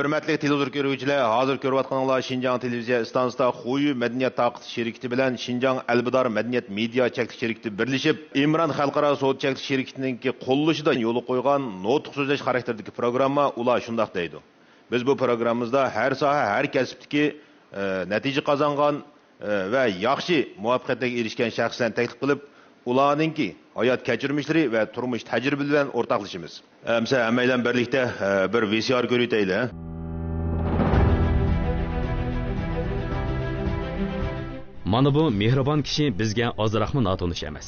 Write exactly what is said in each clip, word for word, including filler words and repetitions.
ھۆرمەتلىك تېلېۋىزور كۆرگۈچىلەر، ھازىر كۆرۈۋاتقىنىڭلار شىنجاڭ تېلېۋىزىيە ئىستانسىسىدا خۇيۈ مەدەنىيەت تارقىتىش شىركىتى بىلەن شىنجاڭ ئەلبىدار مەدەنىيەت مېدىيا چەكلىك شىركىتى بىرلىشىپ، ئىمران خەلقئارا سودا چەكلىك شىركىتىنىڭكى قوللىشىدا يولغا قويغان نۇتۇق سۆزلەش خاراكتېرىدىكى پروگرامما ئۇلار شۇنداق دەيدۇ. بىز بۇ پروگراممىمىزدا ھەر ساھە، ھەر كەسىپتىكى، ئە، نەتىجە قازانغان، ئە، ۋە ياخشى مۇۋەپپەقىيەتلەرگە ئېرىشكەن شەخسلەرنى تەكلىپ قىلىپ، ئۇلارنىڭكى ھايات كەچۈرمىشلىرى ۋە تۇرمۇش تەجرىبىلىرى بىلەن ئورتاقلىشىمىز. ئەمسە ھەممەيلەن بىرلىكتە، ئە، بىر ۋى سى ئار كۆرۈۋېتەيلى. مانا بۇ مېھرىبان كىشى بىزگە ئازراقمۇ ناتونۇش ئەمەس.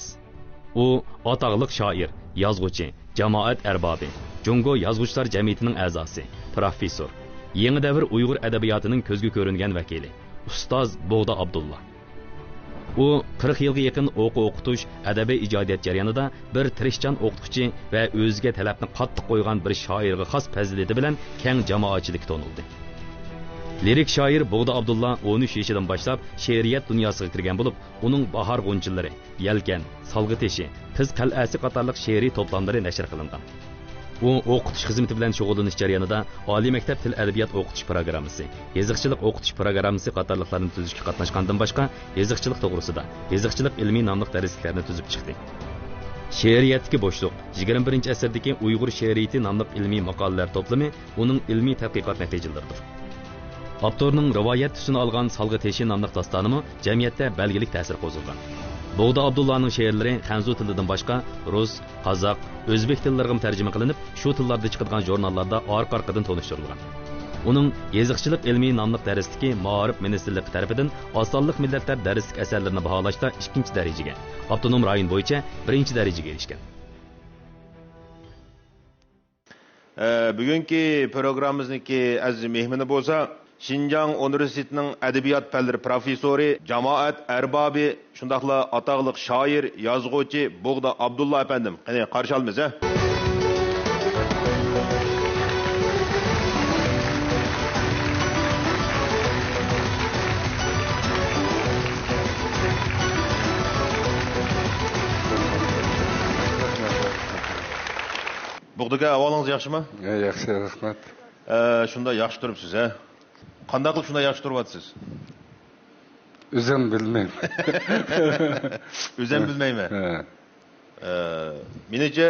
ئۇ ئاتاقلىق شائىر، يازغۇچى، جامائەت ئەربابى، جۇڭگو يازغۇچىلار جەمئىيىتىنىڭ ئەزاسى، پىروفېسسور، يېڭى دەۋر ئۇيغۇر ئەدەبىياتىنىڭ كۆزگە كۆرۈنگەن ۋەكىلى، ئۇستاز بوغدا ئابدۇللا. ئۇ قىرىق يىلغا يېقىن ئوقۇ ئوقۇتۇش، ئەدەبىي ئىجادىيەت جەريانىدا بىر تىرىشچان ئوقۇتقۇچى ۋە ئۆزىگە تەلەپنى قاتتىق قويغان بىر شائىرغا خاس پەزىلىتى بىلەن كەڭ جامائەتچىلىككە تونۇلدى. لىرىك شائىر بوغدا ئابدۇللا ئون ئۈچ يېشىدىن باشلاپ شېئىرىيەت دۇنياسىغا كىرگەن بولۇپ، ئۇنىڭ باھار غۇنچىلىرى، يەلكەن، سالغا تېشى، قىز قەلئەسى قاتارلىق شېئىرىي توپلاملىرى نەشر قىلىنغان. ئۇ ئوقۇتۇش خىزمىتى بىلەن شۇغۇللىنىش جەريانىدا ئالىي مەكتەپ تىل ئەدەبىيات ئوقۇتۇش پىروگراممىسى، يېزىقچىلىق ئوقۇتۇش پىروگراممىسى قاتارلىقلارنى تۈزۈشكە قاتناشقاندىن باشقا، يېزىقچىلىق توغرىسىدا يېزىقچىلىق ئىلمىي ناملىق دەرسلىكلەرنى تۈزۈپ چىقتى. شېئىرىيەتتىكى بوشلۇق، يىگىرمە بىرىنچى ئەسىردىكى ئۇيغۇر شېئىرىيىتى ناملىق ئىلمىي ماقالىلەر توپلىمى ئۇنىڭ ئىلمىي تەتقىقات نەتىجىلىرىدۇر. ئاپتورنىڭ رىۋايەت تۈسىنى ئالغان سالغا تېشى ناملىق داستانىمۇ جەمئىيەتتە بەلگىلىك تەسىر قوزغىغان. بوغدا ئابدۇللانىڭ شېئىرلىرى خەنزۇ تىلىدىن باشقا رۇس، قازاق، ئۆزبېك تىللىرىغىمۇ تەرجىمە قىلىنىپ، شۇ تىللاردا چىقىدىغان ژۇرناللاردا ئارقا-ئارقىدىن تونۇشتۇرۇلغان. ئۇنىڭ يېزىقچىلىق ئىلمىي ناملىق دەرسلىكى مائارىپ مىنىستىرلىقى تەرىپىدىن ئاز سانلىق مىللەتلەر دەرسلىك ئەسەرلىرىنى باھالاشتا ئىككىنچى دەرىجىگە، ئاپتونوم رايون بويىچە بىرىنچى دەرىجىگە ئېرىشكەن. ئە، بۈگۈنكى پروگراممىمىزنىڭكى ئەزىز مېھمىنى بولسا، شىنجاڭ ئۇنىۋېرسىتېتىنىڭ ئەدەبىيات پەنلىرى پروفېسسورى، جامائەت ئەربابى، شۇنداقلا ئاتاقلىق شائىر، يازغۇچى بوغدا ئابدۇللا ئەپەندىم. قېنى، قارشى ئالىمىز، ھە؟ بوغدا ئاكا، ئەھۋالىڭىز ياخشىمۇ؟ ھە، ياخشى، رەھمەت. ئە، شۇنداق ياخشى تۇرۇپسىز، ھە؟ قانداق قىلىپ شۇنداق ياخشى تۇرۇۋاتىسىز؟ ئۆزۈم بىلمەيمەن. ئۆزۈم بىلمەيمەن. ھە. ئە، مېنىڭچە،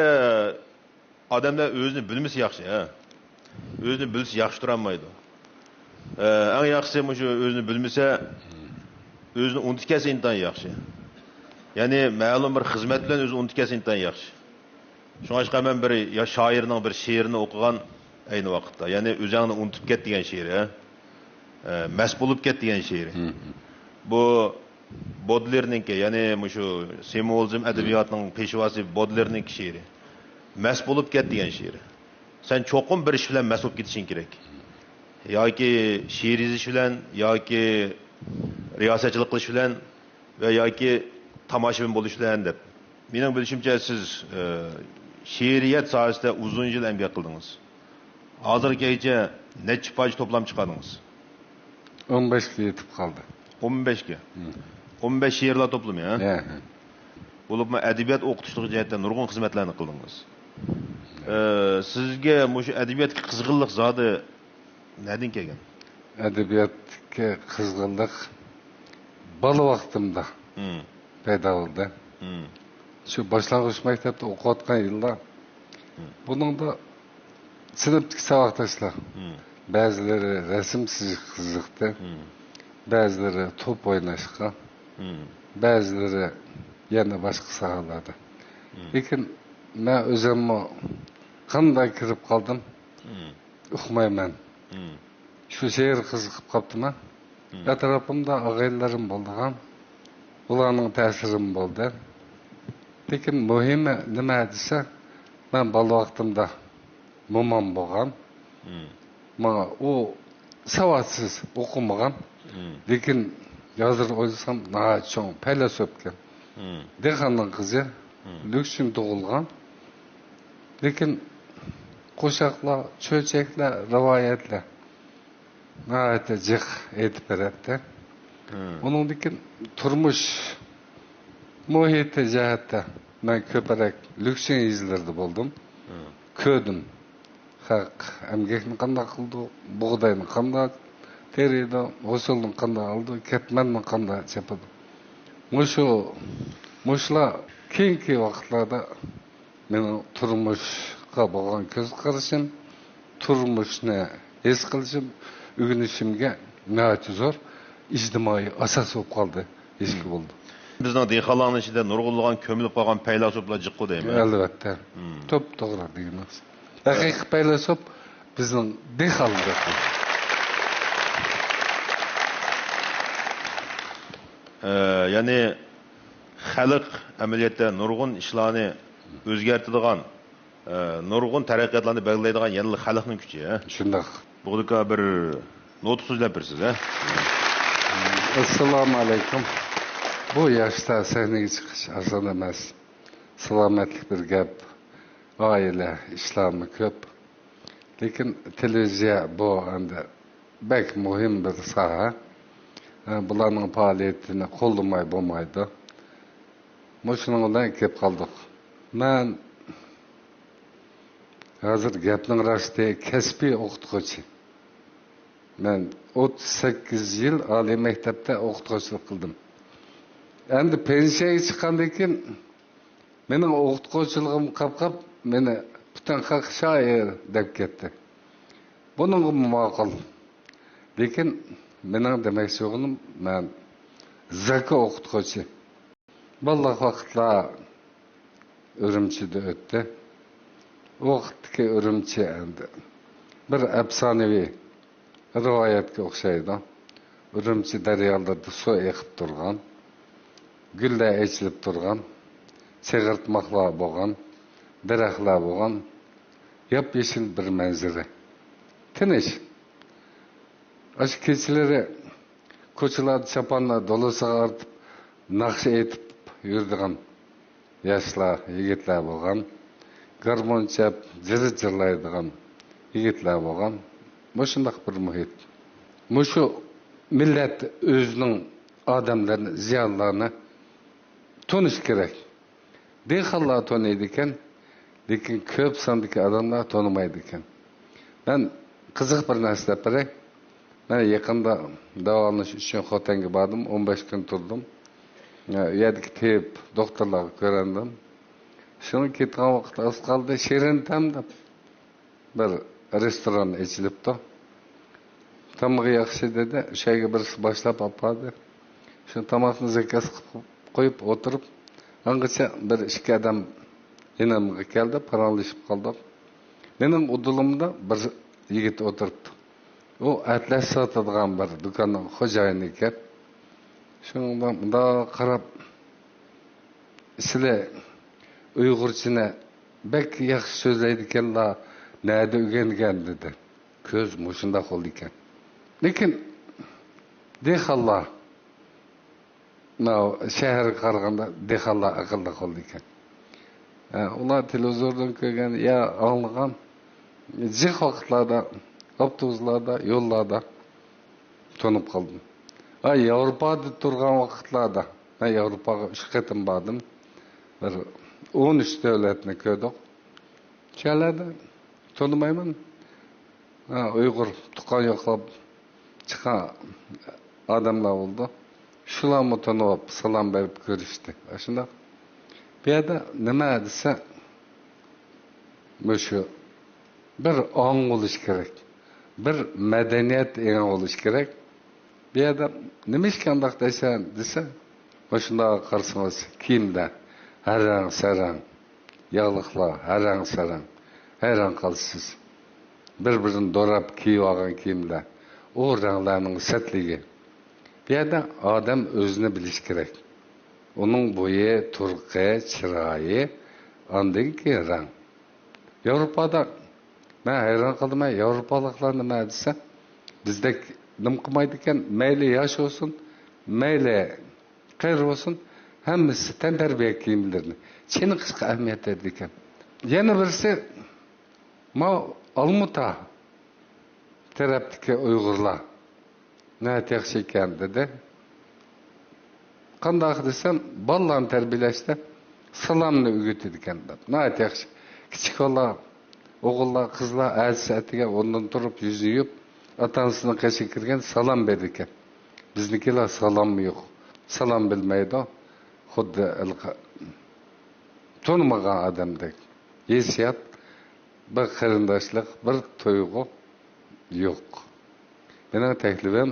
ئادەملەر ئۆزىنى بىلمىسە ياخشى، ھە. ئۆزىنى بىلسە ياخشى تۇرالمايدۇ. ئە، ئەڭ ياخشىسى مۇشۇ ئۆزىنى بىلمىسە، ئۆزىنى ئۇنتۇپ كەتسە ئىنتايىن ياخشى. يەنى مەلۇم بىر خىزمەت بىلەن ئۆزىنى ئۇنتۇپ كەتسە ئىنتايىن ياخشى. شۇڭلاشقا مەن بىر يا-، شائىرنىڭ بىر شېئىرىنى ئوقۇغان ئەينى ۋاقىتتا. يەنى ئۆزۈڭنى ئۇنتۇپ كەت دېگەن شېئىرى، ھە؟ ئە، مەست بولۇپ كەت دېگەن شېئىرى. مم. بۇ بودلېرنىڭكى، يەنى مۇشۇ سىمۋولىزم ئەدەبىياتىنىڭ پېشۋاسى بودلېرنىڭكى شېئىرى. مەست بولۇپ كەت دېگەن شېئىرى. سەن چوقۇم بىر ئىش بىلەن مەست بولۇپ كېتىشىڭ كېرەك. ياكى شېئىر يېزىش بىلەن، ياكى رىياسەتچىلىك قىلىش بىلەن ۋە ياكى تاماشىبىن بولۇش بىلەن دەپ. مېنىڭ بىلىشىمچە، سىز، ئە، شېئىرىيەت ساھەسىدە ئۇزۇن يىل ئەمگەك قىلدىڭىز. ھازىرغىچە نەچچە پارچە توپلام چىقاردىڭىز؟ ئون بەشكە يېتىپ قالدى. ئون بەشكە؟ ھە. ئون بەش شېئىرلار توپلىمى، ھە؟ ھە، ھە. بولۇپمۇ ئەدەبىيات ئوقۇتۇشلۇق جەھەتتە نۇرغۇن خىزمەتلەرنى قىلدىڭىز. ئە، سىزگە مۇشۇ ئەدەبىياتقا قىزغىنلىق زادى نەدىن كەلگەن؟ ئەدەبىياتقا قىزغىنلىق بالا ۋاقتىمدا ھىم. پەيدا بولدى. ھىم. شۇ باشلانغۇچ مەكتەپتە ئوقۇۋاتقان يىللار. ھىم. بۇنىڭدا سىنىپتىكى ساۋاقداشلار، ھىم. بەزىلىرى رەسىم سىزىشقا قىزىقتى، ھىم. بەزىلىرى توپ ئويناشقا، ھىم. بەزىلىرى يەنە باشقا ساھەلەردە. ھىم. لېكىن مەن ئۆزۈممۇ قانداق كىرىپ قالدىم، ھىم. ئۇقمايمەن. ھىم. شۇ شېئىر قىزىقىپ قاپتىمەن. ھىم. ئەتراپىمدا ئاغىنىلىرىم بولىدىغان، ئۇلارنىڭ تەسىرىمۇ بولدى. لېكىن مۇھىمى نېمە دېسە، مەن بالا ۋاقتىمدا مومام بولغان. ھىم. ماڭا ئۇ ساۋاتسىز، ئوقۇمىغان. ھىم. لېكىن ھازىر ئويلىسام، ناھايىتى چوڭ پەيلاسوپكەن. ھىم. دېھقاننىڭ قىزى، ھىم. لۈكچىن تۇغۇلغان. لېكىن قوشاقلار، چۆچەكلەر، رىۋايەتلەر ناھايىتى جىق ئېيتىپ بېرەتتى. ھىم. ئۇنىڭدىن كېيىن تۇرمۇش مۇھىتى جەھەتتە مەن كۆپرەك لۈكچىن يېزىلىرىدا بولدۇم. ھىم. كۆردۈم. خەق ئەمگەكنى قانداق قىلىدۇ، بۇغداينى قانداق تېرىيدۇ، ھوسۇلنى قانداق ئالىدۇ، كەتمەننى قانداق چېپىدۇ. مۇشۇ، مۇشۇلار كېيىنكى ۋاقىتلاردا مېنىڭ تۇرمۇشقا بولغان كۆز قارىشىم، تۇرمۇشنى ھېس قىلىشىم، ئۆگىنىشىمگە ناھايىتى زور ئىجتىمائىي ئاساس بولۇپ قالدى، ھېسكى بولدى. بىزنىڭ دېھقانلارنىڭ ئىچىدە نۇرغۇنلىغان كۆمۈلۈپ قالغان پەيلاسوپلار جىققۇ دەيمەن. ئەلۋەتتە. مم. توپتوغرا دېگىنىڭىز. ھەقىقىي پەيلاسوپ بىزنىڭ دېھقانلىرىمىز. ئە، يەنى خەلق ئەمەلىيەتتە نۇرغۇن ئىشلارنى ئۆزگەرتىدىغان، ئە، نۇرغۇن تەرەققىياتلارنى بەلگىلەيدىغان يەنىلا خەلقنىڭ كۈچى، ھە؟ شۇنداق. بۇ بىر نۇتۇق سۆزلەپ بېرىسىز، ھە؟ ئەسسالامۇ ئەلەيكۇم. بۇ ياشتا سەھنىگە چىقىش ئاسان ئەمەس. سالامەتلىك بىر گەپ، ئائىلە ئىشلارمۇ كۆپ. لېكىن تېلېۋىزىيە بۇ ئەمدى بەك مۇھىم بىر ساھە. ئە، بۇلارنىڭ پائالىيىتىنى قوللىماي بولمايدۇ. مۇشۇنىڭ بىلەن كېلىپ قالدۇق. مەن ھازىر گەپنىڭ راستى كەسپىي ئوقۇتقۇچى. مەن ئوتتۇز سەككىز يىل ئالىي مەكتەپتە ئوقۇتقۇچىلىق قىلدىم. ئەمدى پېنسىيەگە چىققاندىن كېيىن مېنىڭ ئوقۇتقۇچىلىقىم قاپقاپ، مېنى پۈتۈن خەق شائىر دەپ كەتتى. بۇنىڭغىمۇ ماقۇل. لېكىن مېنىڭ دېمەكچى بولغىنىم، مەن زاكا ئوقۇتقۇچى. بالىلىق ۋاقىتلار ئۈرۈمچىدە ئۆتتى. ئۇ ۋاقىتتىكى ئۈرۈمچى ئەمدى بىر ئەپسانىۋى رىۋايەتكە ئوخشايدۇ. ئۈرۈمچى دەريالىرىدا سۇ ئېقىپ تۇرغان، گۈللەر ئېچىلىپ تۇرغان، چىغىرتماقلار بولغان، دەرەخلەر بولغان، ياپيېشىل بىر مەنزىرە. تىنچ. ئاشۇ كېچىلىرى كوچىلاردا چاپاننى دولىسىغا ئارتىپ، ناخشا ئېيتىپ يۈرىدىغان ياشلار، يىگىتلەر بولغان، گارمون چەپ، جىرى جىرلايدىغان يىگىتلەر بولغان، مۇشۇنداق بىر مۇھىت. مۇشۇ مىللەت ئۆزىنىڭ ئادەملىرىنى، زىيالىيلارنى تونۇش كېرەك. دېھقانلار تونۇيدىكەن، لېكىن كۆپ ساندىكى ئادەملەر تونۇمايدىكەن. مەن قىزىق بىر نەرسە دەپ بېرەي. مەن يېقىندا داۋالىنىش ئۈچۈن خوتەنگە باردىم، ئون بەش كۈن تۇردۇم. ئۇ يەردىكى تېبىب دوختۇرلارغا كۆرۈندۈم. شۇنىڭ كېتىدىغان ۋاقىت ئاز قالدى، شېرىن تەم دەپ بىر رېستوران ئېچىلىپتۇ. تامىقى ياخشى دېدى، شۇ يەرگە بىرسى باشلاپ ئاپاردى. شۇ تاماقنى زاكاز قىلىپ قويۇپ ئولتۇرۇپ، ئاڭغىچە بىر ئىككى ئادەم يېنىمغا كەلدى، پاراڭلىشىپ قالدۇق. مېنىڭ ئۇدۇلۇمدا بىر يىگىت ئولتۇرۇپتۇ. ئۇ ئەتلەس ساتىدىغان بىر دۇكاننىڭ خوجايىنى ئىكەن. شۇنىڭغا مۇنداق قاراپ، سىلى ئۇيغۇرچىنى بەك ياخشى سۆزلەيدىكەنلا، نەدە ئۆگەنگەن؟ دېدى. كۆز مۇشۇنداق بولىدىكەن. لېكىن دېھقانلار، ماۋۇ شەھەرگە قارىغاندا دېھقانلار ئەقىللىق بولىدىكەن. ھە، ئۇلار تېلېۋىزوردىن كۆرگەن يا ئاڭلىغان، جىق ۋاقىتلاردا، ئاپتوبۇسلاردا، يوللاردا تونۇپ قالدىم. ھە، ياۋروپادا تۇرغان ۋاقىتلاردا، مەن ياۋروپاغا ئۈچ قېتىم باردىم. بىر ئون ئۈچ دۆلەتنى كۆردۇق. شۇ يەرلەردە تونۇمايمەن. ھە، ئۇيغۇر تۇغقان يوقلاپ چىققان ئادەملەر بولدى. شۇلارمۇ تونۇپ سالام بېرىپ كۆرۈشتى. ئاشۇنداق. بۇ يەردە نېمە دېسە، مۇشۇ بىر ئاڭ بولۇش كېرەك. بىر مەدەنىيەت ئېڭى بولۇش كېرەك. بۇ يەردە نېمىشقا ئۇنداق دەيسەن دېسە، مۇشۇنداق قارىسىڭىز، كىيىمدە ھەر رەڭ سەرەڭ، ياغلىقلار ھەر رەڭ سەرەڭ، ھەيران قالىسىز. بىر-بىرىنى دوراپ كىيىۋالغان كىيىملەر، ئۇ رەڭلەرنىڭ سەتلىكى. بۇ يەردە ئادەم ئۆزىنى بىلىشى كېرەك. ئۇنىڭ بويى، تۇرقى، چىرايى، ئاندىن كېيىن رەڭ. ياۋروپادا مەن ھەيران قالدىم، ياۋروپالىقلار نېمە دېسە، بىزدەك نېمە قىلمايدىكەن، مەيلى ياش بولسۇن، مەيلى قېرى بولسۇن، ھەممىسى تەنتەربىيە كىيىملىرىنى، چېنىقىشقا ئەھمىيەت بېرىدىكەن. يەنە بىرسى، ماۋۇ ئالمۇتا تەرەپتىكى ئۇيغۇرلار ناھايىتى ياخشى ئىكەن، دېدى. قانداق دېسەم، بالىلارنى تەربىيەلەشتە سالامنى ئۆگىتىدىكەن، دەپ. ناھايىتى ياخشى. كىچىك بالىلار ئوغۇللار، قىزلار ئەتىسى ئەتىگەن ئورنىدىن تۇرۇپ، يۈزىنى يۇيۇپ، ئاتا-ئانىسىنىڭ قېشىغا كىرگەن سالام بېرىدىكەن. بىزنىڭكىلەر سالاممۇ يوق، سالام بىلمەيدۇ. خۇددى ھېلىقى تونۇمىغان ئادەمدەك ھېسسىيات، بىر قېرىنداشلىق، بىر تۇيغۇ يوق. مېنىڭ تەكلىپىم،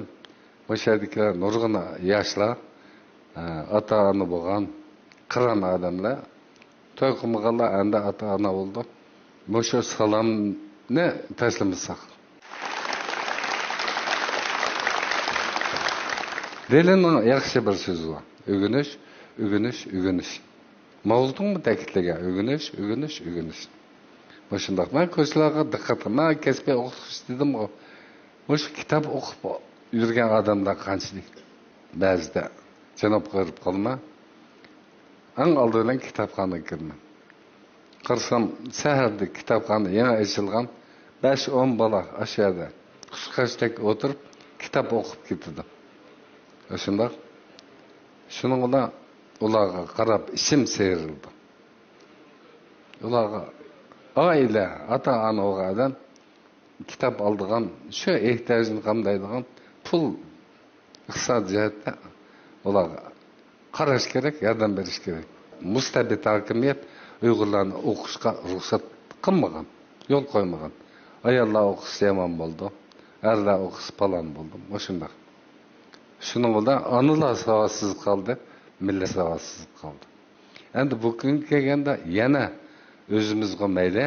مۇشۇ يەردىكى نۇرغۇن ياشلار، ئاتا-ئانا بولغان قىران ئادەملەر، توي قىلمىغانلار ئەمدى ئاتا-ئانا بولدى. مۇشۇ سالامنى تاشلىمىساق. دېلىنىڭ ياخشى بىر سۆزى بار. ئۆگىنىش، ئۆگىنىش، ئۆگىنىش. ماۋزۇڭمۇ تەكىتلىگەن، ئۆگىنىش، ئۆگىنىش، ئۆگىنىش. مۇشۇنداق. مەن كوچىلارغا دىققەت قىلىمەن، كەسپىي ئوقۇتقۇچى دېدىمغۇ. مۇشۇ كىتاب ئوقۇپ يۈرگەن ئادەملەر قانچىلىك؟ بەزىدە جانابقا ھېرىپ قالىمەن. ئەڭ ئالدى بىلەن كىتابخانىغا كىرىمەن. قارىسام، سەھەردە كىتابخانا يېڭى ئېچىلغان، بەش-ئون بالا ئاشۇ يەردە قۇشقاچتەك ئولتۇرۇپ، كىتاب ئوقۇپ كېتىدۇ. شۇنداق. شۇنىڭ بىلەن ئۇلارغا قاراپ ئىچىم سىيرىلىدۇ. ئۇلارغا ئائىلە، ئاتا-ئانا بولغان ئادەم كىتاب ئالىدىغان، شۇ ئېھتىياجنى قامدايدىغان پۇل، ئىقتىساد جەھەتتە ئۇلارغا قاراش كېرەك، ياردەم بېرىش كېرەك. مۇستەبىت ھاكىمىيەت ئۇيغۇرلارنى ئوقۇشقا رۇخسەت قىلمىغان، يول قويمىغان. ئاياللار ئوقۇسا يامان بولىدۇ، ئەرلەر ئوقۇسا پالان بولىدۇ، مۇشۇنداق. شۇنىڭ بىلەن ئانىلار ساۋاتسىز قالدى، مىللەت ساۋاتسىز قالدى. ئەمدى بۇ كۈنگە كەلگەندە يەنە ئۆزىمىزغا مەيلى،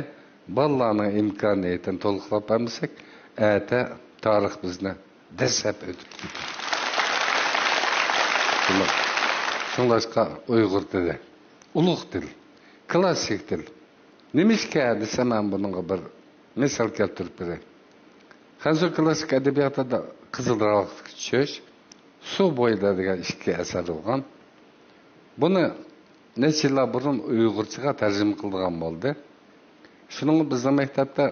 بالىلارنىڭ ئىمكانىيىتىنى تولۇقلاپ بەرمىسەك، ئەتە تارىخ بىزنى دەسسەپ ئۆتۈپ كېتىدۇ. شۇڭلاشقا ئۇيغۇر تىلى ئۇلۇغ تىل، كلاسسىك تىل. نېمىشقا دېسە، مەن بۇنىڭغا بىر مىسال كەلتۈرۈپ بېرەي. خەنزۇ كلاسسىك ئەدەبىياتىدا قىزىل راۋاقتىكى چۈش، سۇ بويىدا دېگەن ئىككى ئەسەر بولغان. بۇنى نەچچە يىللار بۇرۇن ئۇيغۇرچىغا تەرجىمە قىلىدىغان بولدى. شۇنىڭغا بىزنىڭ مەكتەپتە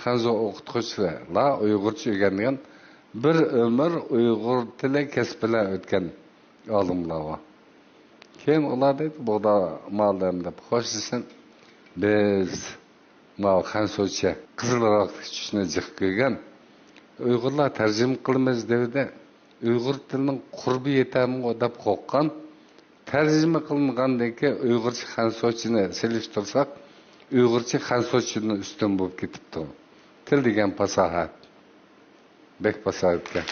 خەنزۇ ئوقۇتقۇچىلار ئۇيغۇرچە ئۆگەنگەن، بىر ئۆمۈر ئۇيغۇر تىلى كەسپى بىلەن ئۆتكەن ئالىملار بار. كېيىن ئۇلار دەيدۇ، بۇغدا مۇئەللىم دەپ خوشلىشىپ، بىز ماۋۇ خەنزۇچە قىزىل راۋاقتىكى چۈشنى جىق كۆرگەن. ئۇيغۇرلار تەرجىمە قىلىمىز دېدى. ئۇيغۇر تىلىنىڭ قۇربى يېتەرمۇ دەپ قورققان. تەرجىمە قىلىنغاندىن كېيىن ئۇيغۇرچە خەنزۇچىنى سېلىشتۇرساق، ئۇيغۇرچە خەنزۇچىدىن ئۈستۈن بولۇپ كېتىپتۇ. تىل دېگەن پاساھەت. بەك پاساھەتكەن.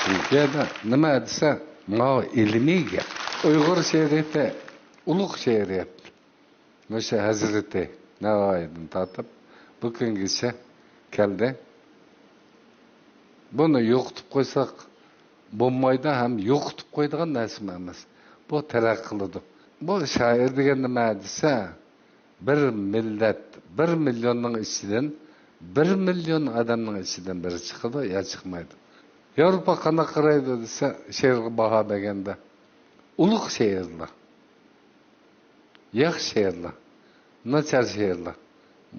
چۈنكى نېمە دېسە، ماۋۇ ئىلمىي گەپ. ئۇيغۇر شېئىرىيىتى ئۇلۇغ شېئىرىيەت. مۇشۇ ھەزرىتى نەۋايىدىن تارتىپ بۇ كۈنگىچە كەلدى. بۇنى يوقىتىپ قويساق بولمايدۇ ھەم يوقىتىپ قويىدىغان نەرسىمۇ ئەمەس. بۇ تەرەققىي قىلىدۇ. بۇ شائىر دېگەن نېمە دېسە، بىر مىللەت، بىر مىليوننىڭ ئىچىدىن بىر مىليون ئادەمنىڭ ئىچىدىن بىرى چىقىدۇ يا چىقمايدۇ. ياۋروپا قانداق قارايدۇ دېسە، شېئىرغا باھا بەرگەندە، ئۇلۇغ شېئىرلار، ياخشى شېئىرلار، ناچار شېئىرلار،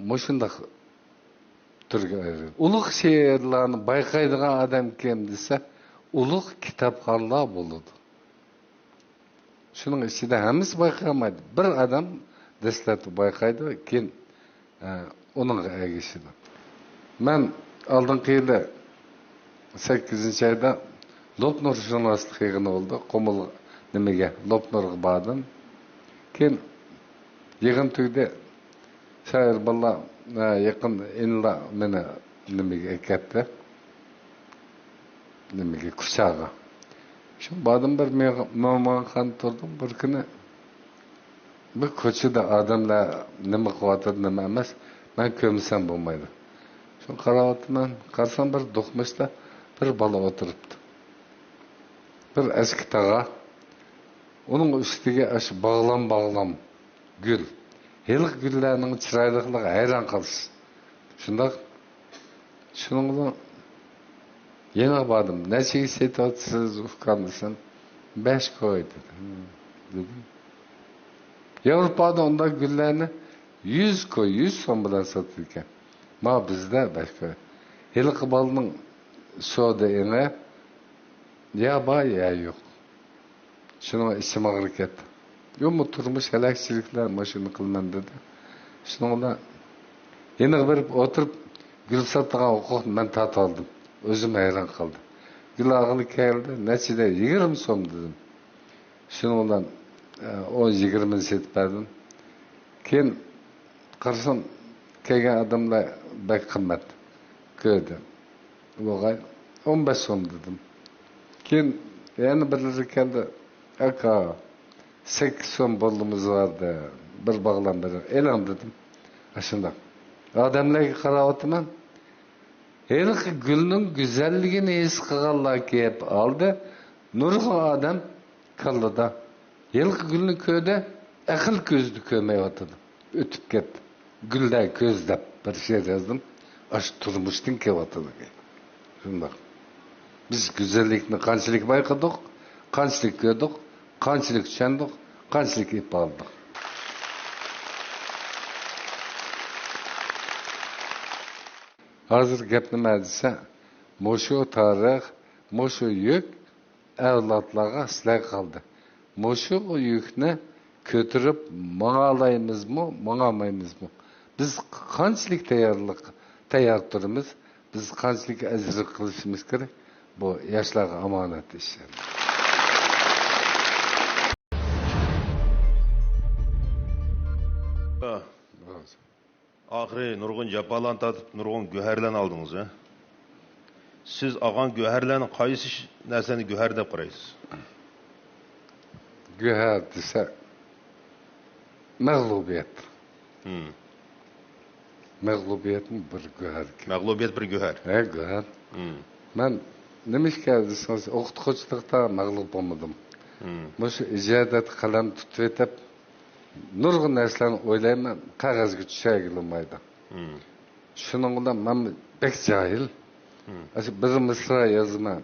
مۇشۇنداق تۈرگە ئايرىلىدۇ. ئۇلۇغ شېئىرلارنى بايقايدىغان ئادەم كىم دېسە، ئۇلۇغ كىتابخانلار بولىدۇ. شۇنىڭ ئىچىدە ھەممىسى بايقىيالمايدۇ. بىر ئادەم دەسلەپتە بايقايدۇ، كېيىن، ئە، ئۇنىڭغا ئەگىشىدۇ. مەن ئالدىنقى يىلى سەككىزىنچى ئايدا لوپنۇر شۇناسلىق يىغىنى بولدى. قۇمۇل نېمىگە، لوپنۇرغا باردىم. كېيىن يىغىن تۈگىدى. شائىر بالىلار، ھە، يېقىن ئىنىلار مېنى نېمىگە ئەكەتتى. نېمىگە، كۇچاغا. شۇ باردىم، بىر مېڭ-، مېڭىپ تۇردۇم. بىر كۈنى بىر كوچىدا ئادەملەر نېمە قىلىۋاتىدۇ، نېمە ئەمەس، مەن كۆرمىسەم بولمايدۇ. شۇ قاراۋاتىمەن، قارىسام بىر دوقمۇشتا بىر بالا ئولتۇرۇپتۇ. بىر ئەسكى تاغا، ئۇنىڭ ئۈستىگە ئاشۇ باغلام-باغلام گۈل. ھېلىقى گۈللەرنىڭ چىرايلىقلىقىغا ھەيران قالىسىز. شۇنداق. شۇنىڭ بىلەن يەنە باردىم. «نەچچىگە سېتىۋاتىسىز، ئۇكام؟» دېسەم، «بەش كوي» دېدى. «ھىم» دېدىم. ياۋروپادا ئۇنداق گۈللەرنى يۈز كوي، يۈز سوم بىلەن ساتىدىكەن. ما بىزدە بەش كوي. ھېلىقى بالىنىڭ سودا ئېڭى يا بار، يا يوق. شۇنىڭ ئىچىم ئاغرىپ كەتتى. يوقمۇ تۇرمۇش ھەلەكچىلىكلەر، مۇشۇنى قىلىمەن دېدى. شۇنىڭ بىلەن يېنىغا بېرىپ ئولتۇرۇپ، گۈل ساتىدىغان ھوقۇقنى مەن تارتىۋالدىم. ئۆزۈم ھەيران قالدىم. گۈل ئالغىلى كەلدى، نەچچە دە؟ يىگىرمە سوم دېدىم. شۇنىڭ بىلەن، ئە، ئون يىگىرمىنى سېتىپ بەردىم. كېيىن قارىسام، كەلگەن ئادەملەر بەك قىممەت كۆردى. بۇغاي، ئون بەش سوم دېدىم. كېيىن يەنە بىرلىرى كەلدى. ئاكا، سەككىز سوم بولدىمىز بار دە، بىر باغلام بېرىڭ، ئېلىڭ دېدىم. ئاشۇنداق. ئادەملەرگە قاراۋاتىمەن. ھېلىقى گۈلنىڭ گۈزەللىكىنى ھېس قىلغانلار كېلىپ ئالدى. نۇرغۇن ئادەم كاللىدا ھېلىقى گۈلنى كۆردى، ئەقىل كۆزىدە كۆرمەيۋاتىدۇ. ئۆتۈپ كەتتى. گۈلدە كۆز دەپ بىر شېئىر يازدىم. ئاشۇ تۇرمۇشتىن كېلىۋاتىدۇ گەپ. شۇنداق. بىز گۈزەللىكنى قانچىلىك بايقىدۇق، قانچىلىك كۆردۇق، قانچىلىك چۈشەندۇق، قانچىلىك ئىپادىلىدۇق. ھازىر گەپ نېمە دېسە، مۇشۇ تارىخ، مۇشۇ يۈك ئەۋلادلارغا سىلەرگە قالدى. مۇشۇ يۈكنى كۆتۈرۈپ ماڭالايمىزمۇ، ماڭالمايمىزمۇ؟ بىز قانچىلىك تەييارلىق، تەييار تۇرىمىز؟ بىز قانچىلىك ئەجىر قىلىشىمىز كېرەك؟ بۇ ياشلارغا ئامانەت ئىش. ئاخىرى نۇرغۇن جاپالارنى تارتىپ، نۇرغۇن گۆھەرلەرنى ئالدىڭىز، ھە؟ سىز ئالغان گۆھەرلەرنىڭ قايسى ش-، نەرسىنى گۆھەر دەپ قارايسىز؟ گۆھەر دېسە، مەغلۇبىيەت. ھىم. مەغلۇبىيەتمۇ بىر گۆھەركەن. مەغلۇبىيەت بىر گۆھەر. ھە، گۆھەر. ھىم. مەن نېمە ئىكەن دېسىڭىز، ئوقۇتقۇچىلىقتا مەغلۇپ بولمىدىم. ھىم. مۇشۇ ئىجادىيەتتە قەلەم تۇتۇۋېتىپ، نۇرغۇن نەرسىلەرنى ئويلايمەن، قەغەزگە چۈشۈرگىلى بولمايدۇ. ھىم. شۇنىڭ بىلەن مەن بەك جاھىل. ھىم. ئاشۇ بىر مىسرا يازىمەن،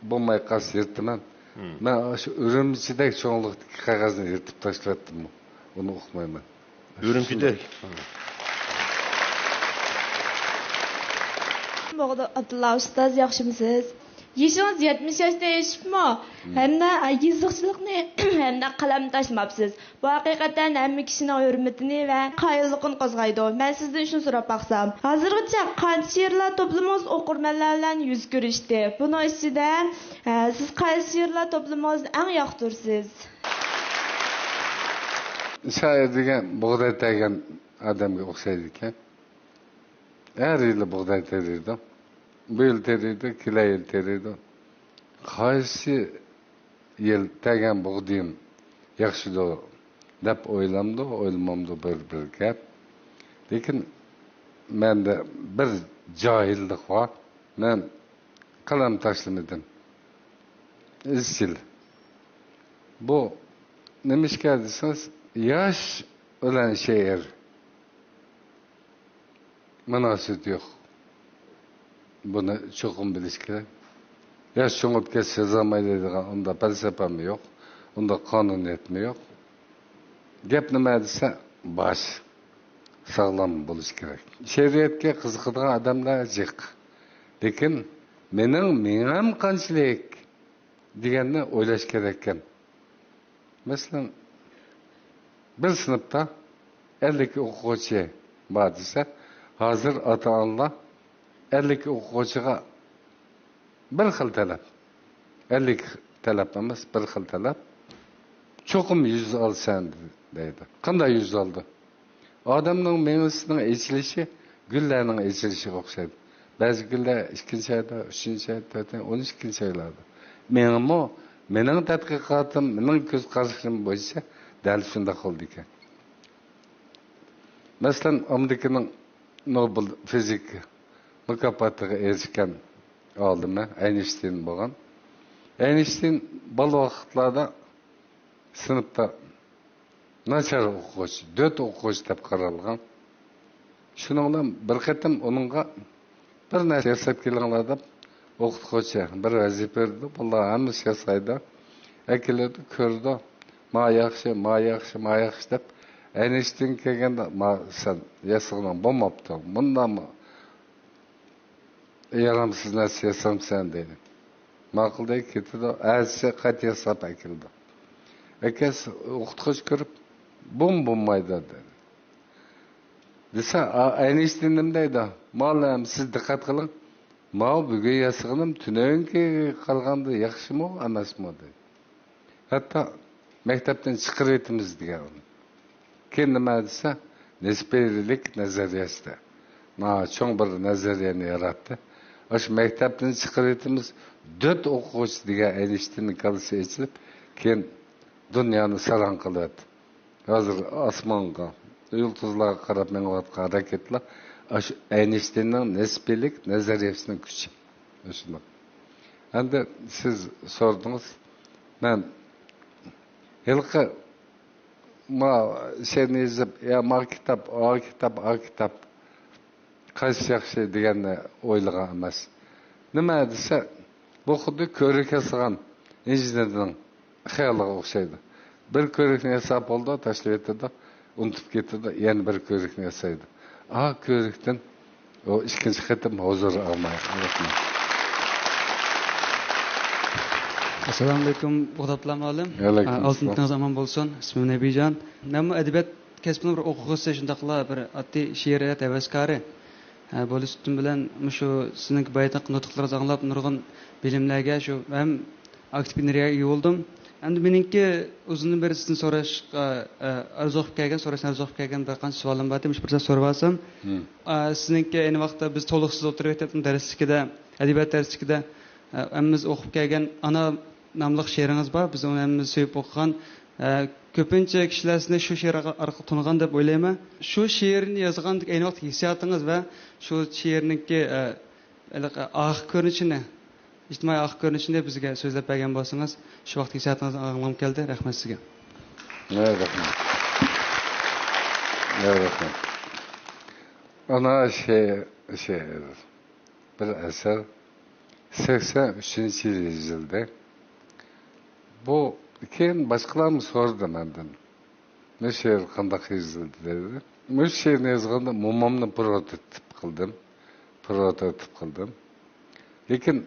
بولماي قالسا يىرتىمەن. ھىم. مەن ئاشۇ ئۈرۈمچىدەك چوڭلۇقتىكى قەغەزنى يىرتىپ تاشلىۋەتتىممۇ، ئۇنى ئوقۇمايمەن. ئۈرۈمچىدەك؟ شۇنداق. بوغدا ئابدۇللا ئۇستاز، ياخشىمۇسىز؟ يېشىڭىز يەتمىش ياشتىن ئېشىپمۇ، ھىم، ھەنە يېزىقچىلىقنى ھەنە قەلەم تاشلىماپسىز. بۇ ھەقىقەتەن ھەممە كىشىنىڭ ھۆرمىتىنى ۋە قايىللىقىنى قوزغايدۇ. مەن سىزدىن شۇنى سوراپ باقسام، ھازىرغىچە قانچە شېئىرلار توپلىمىڭىز ئوقۇرمەنلەر بىلەن يۈز كۆرۈشتى؟ بۇنىڭ ئىچىدە، ئە، سىز قايسى شېئىرلار توپلىمىڭىزنى ئەڭ ياقتۇرىسىز؟ شائىر دېگەن بۇغداي تەرگەن ئادەمگە ئوخشايدىكەن. ھەر يىلى بۇغداي تېرىيدۇ. بۇ يىل تېرىيدۇ، كېلەر يىل تېرىيدۇ. قايسى يىل تەرگەن بۇغدىيىم ياخشىدۇ دەپ ئويلامدۇ، ئويلىمامدۇ، بىر، بىر گەپ. لېكىن مەندە بىر جاھىللىق بار. مەن قەلەم تاشلىمىدىم. ئىزچىل. بۇ نېمىشقا دېسىڭىز، ياش بىلەن شېئىر مۇناسىۋىتى يوق. بۇنى چوقۇم بىلىش كېرەك. ياش چوڭىيىپ كەتسە يازالمايدۇ دەيدىغان ئۇنداق پەلسەپەمۇ يوق، ئۇنداق قانۇنىيەتمۇ يوق. گەپ نېمە دېسە، باش ساغلام بولۇش كېرەك. شېئىرىيەتكە قىزىقىدىغان ئادەملەر جىق. لېكىن مېنىڭ مېڭەم قانچىلىك دېگەننى ئويلاش كېرەككەن. مەسىلەن، بىر سىنىپتا ئەللىك ئوقۇغۇچى بار دېسە، ھازىر ئاتا-ئانىلار ئەللىك ئوقۇغۇچىغا بىر خىل تەلەپ. ئەللىك تەلەپ ئەمەس، بىر خىل تەلەپ. چوقۇم يۈز ئالىسەن دەيدۇ. قانداق يۈز ئالىدۇ؟ ئادەمنىڭ مېڭىسىنىڭ ئېچىلىشى گۈللەرنىڭ ئېچىلىشىغا ئوخشايدۇ. بەزى گۈللەر ئىككىنچى ئايدا، ئۈچىنچى ئايدا، تۆتىنچى، ئون ئىككىنچى ئايلاردا. مېڭىمۇ، مېنىڭ تەتقىقاتىم، مېنىڭ كۆز قارىشىم بويىچە دەل شۇنداق بولىدىكەن. مەسىلەن، ئامېرىكىنىڭ نوبېل فىزىكا مۇكاپاتىغا ئېرىشكەن ئالىمى ئەينىشتىين بولغان. ئەينىشتىين بالا ۋاقىتلاردا سىنىپتا ناچار ئوقۇغۇچى، دۆت ئوقۇغۇچى دەپ قارالغان. شۇنىڭ بىلەن بىر قېتىم ئۇنىڭغا بىر نەرسە ياساپ كېلىڭلار دەپ ئوقۇتقۇچى بىر ۋەزىپە بېرىدۇ. بۇلار ھەممىسى ياسايدۇ. ئەكېلىدۇ، كۆرىدۇ. ما ياخشى، ما ياخشى، ما ياخشى دەپ ئەينىشتىين كەلگەندە، ما سەن ياسىغىنىڭ بولماپتۇ. مۇنداقمۇ يارامسىز نەرسە ياسامسەن دەيدۇ. ماقۇل دەيدۇ، كېتىدۇ. ئەتىسى قايتا ياساپ ئەكېلىدۇ. ئەكەس ئوقۇتقۇچى كۆرۈپ، بۇم بولمايدۇ دېدى. دېسە، ئا، ئەينشتىين نېمە دەيدۇ؟ مۇئەللىم، سىز دىققەت قىلىڭ. ماۋۇ بۈگۈن ياسىغىنىم تۈنۈگۈنكىگە قارىغاندا ياخشىمۇ، ئەمەسمۇ دەيدۇ. ھەتتا مەكتەپتىن چىقىرىۋېتىمىز دېگەن. كېيىن نېمە دېسە، نىسپىيلىك نەزەرىيەسىدە، نا، چوڭ بىر نەزەرىيەنى ياراتتى. ئاشۇ مەكتەپتىن چىقىرىۋېتىمىز، دۆت ئوقۇغۇچى دېگەن ئەينشتىيننىڭ كاللىسى ئېچىلىپ، كېيىن دۇنيانى ساراڭ قىلىۋەتتى. ھازىر ئاسمانغا، يۇلتۇزلارغا قاراپ مېڭىۋاتقان راكېتىلار ئاشۇ ئەينشتىيننىڭ نىسپىيلىك نەزەرىيەسىنىڭ كۈچى. شۇنداق. ئەمدى سىز سورىدىڭىز، مەن ھېلىقى ما شېئىرنى يېزىپ، يا ما كىتاب، ئا كىتاب، ئا كىتاب، قايسى ياخشى دېگەننى ئويلىغان ئەمەس. نېمە دېسە، بۇ خۇددى كۆۋرۈك ياسىغان ئىنژېنېرنىڭ خىيالىغا ئوخشايدۇ. بىر كۆۋرۈكنى ياساپ بولىدۇ، تاشلىۋېتىدۇ، ئۇنتۇپ كېتىدۇ، يەنە بىر كۆۋرۈكنى ياسايدۇ. ئا كۆۋرۈكتىن ئۇ ئىككىنچى قېتىم ھۇزۇر ئالماي. رەھمەت. ئەسسالامۇئەلەيكۇم، بۇغداتلا مۇئەللىم. ۋەئەلەيكۇم ئالتۇن ئەسسالام. تېنىڭىز ئامان بولسۇن. ئىسمىم نەبىجان. مەنمۇ ئەدەبىيات كەسپىنىڭ بىر ئوقۇغۇچىسى، شۇنداقلا بىر ئاددىي شېئىرىيەت ھەۋەسكارى. ھە، بولۇش سۈپىتىم بىلەن مۇشۇ سىزنىڭكى بايىتىنقى نۇتۇقلىرىڭىزنى ئاڭلاپ نۇرغۇن بىلىملەرگە شۇ ھەم ئاكتىپ ئېنېرگىيەگە ئىگە بولدۇم. ئەمدى مېنىڭكى ئۇزۇندىن بېرى سىزدىن سوراشقا، ئە، ئارزۇ قىلىپ كەلگەن، سوراشنى ئارزۇ قىلىپ كەلگەن بىر قانچە سوئالىم بار ئىدى، مۇشۇ پۇرسەتتە سورىۋالسام. مم. ئە، سىزنىڭكى ئەينى ۋاقىتتا بىز تولۇقسىز ئوتتۇرا مەكتەپنىڭ دەرسلىكىدە، ئەدەبىيات دەرسلىكىدە، ئە، ھەممىمىز ئوقۇپ كەلگەن ئانا ناملىق شېئىرىڭىز بار. بىز ئۇنى ھەممىمىز سۆيۈپ ئوقۇغان. ئە، كۆپىنچە كىشىلەر سىزنى شۇ شېئىر ئارقىلىق تونۇغان دەپ ئويلايمەن. شۇ شېئىرنى يازغاندىكى ئەينى ۋاقىتتىكى ھېسسىياتىڭىز ۋە شۇ شېئىرنىڭكى، ئە، ھېلىقى ئارقا كۆرۈنۈشىنى، ئىجتىمائىي ئارقا كۆرۈنۈشىنى بىزگە سۆزلەپ بەرگەن بولسىڭىز، شۇ ۋاقىتتىكى ھېسسىياتىڭىزنى ئاڭلىغۇم كەلدى. رەھمەت سىزگە. يا رەھمەت. يا رەھمەت. ئانا شېئىر، شېئىر. بىر ئەسەر سەكسەن ئۈچىنچى يىلى يېزىلدى. بۇ كېيىن باشقىلارمۇ سورىدى مەندىن، مۇشۇ شېئىر قانداق يېزىلدى دېدى. مۇشۇ شېئىرنى يازغاندا مومامنى پروتوتىپ قىلدىم. پروتوتىپ قىلدىم. لېكىن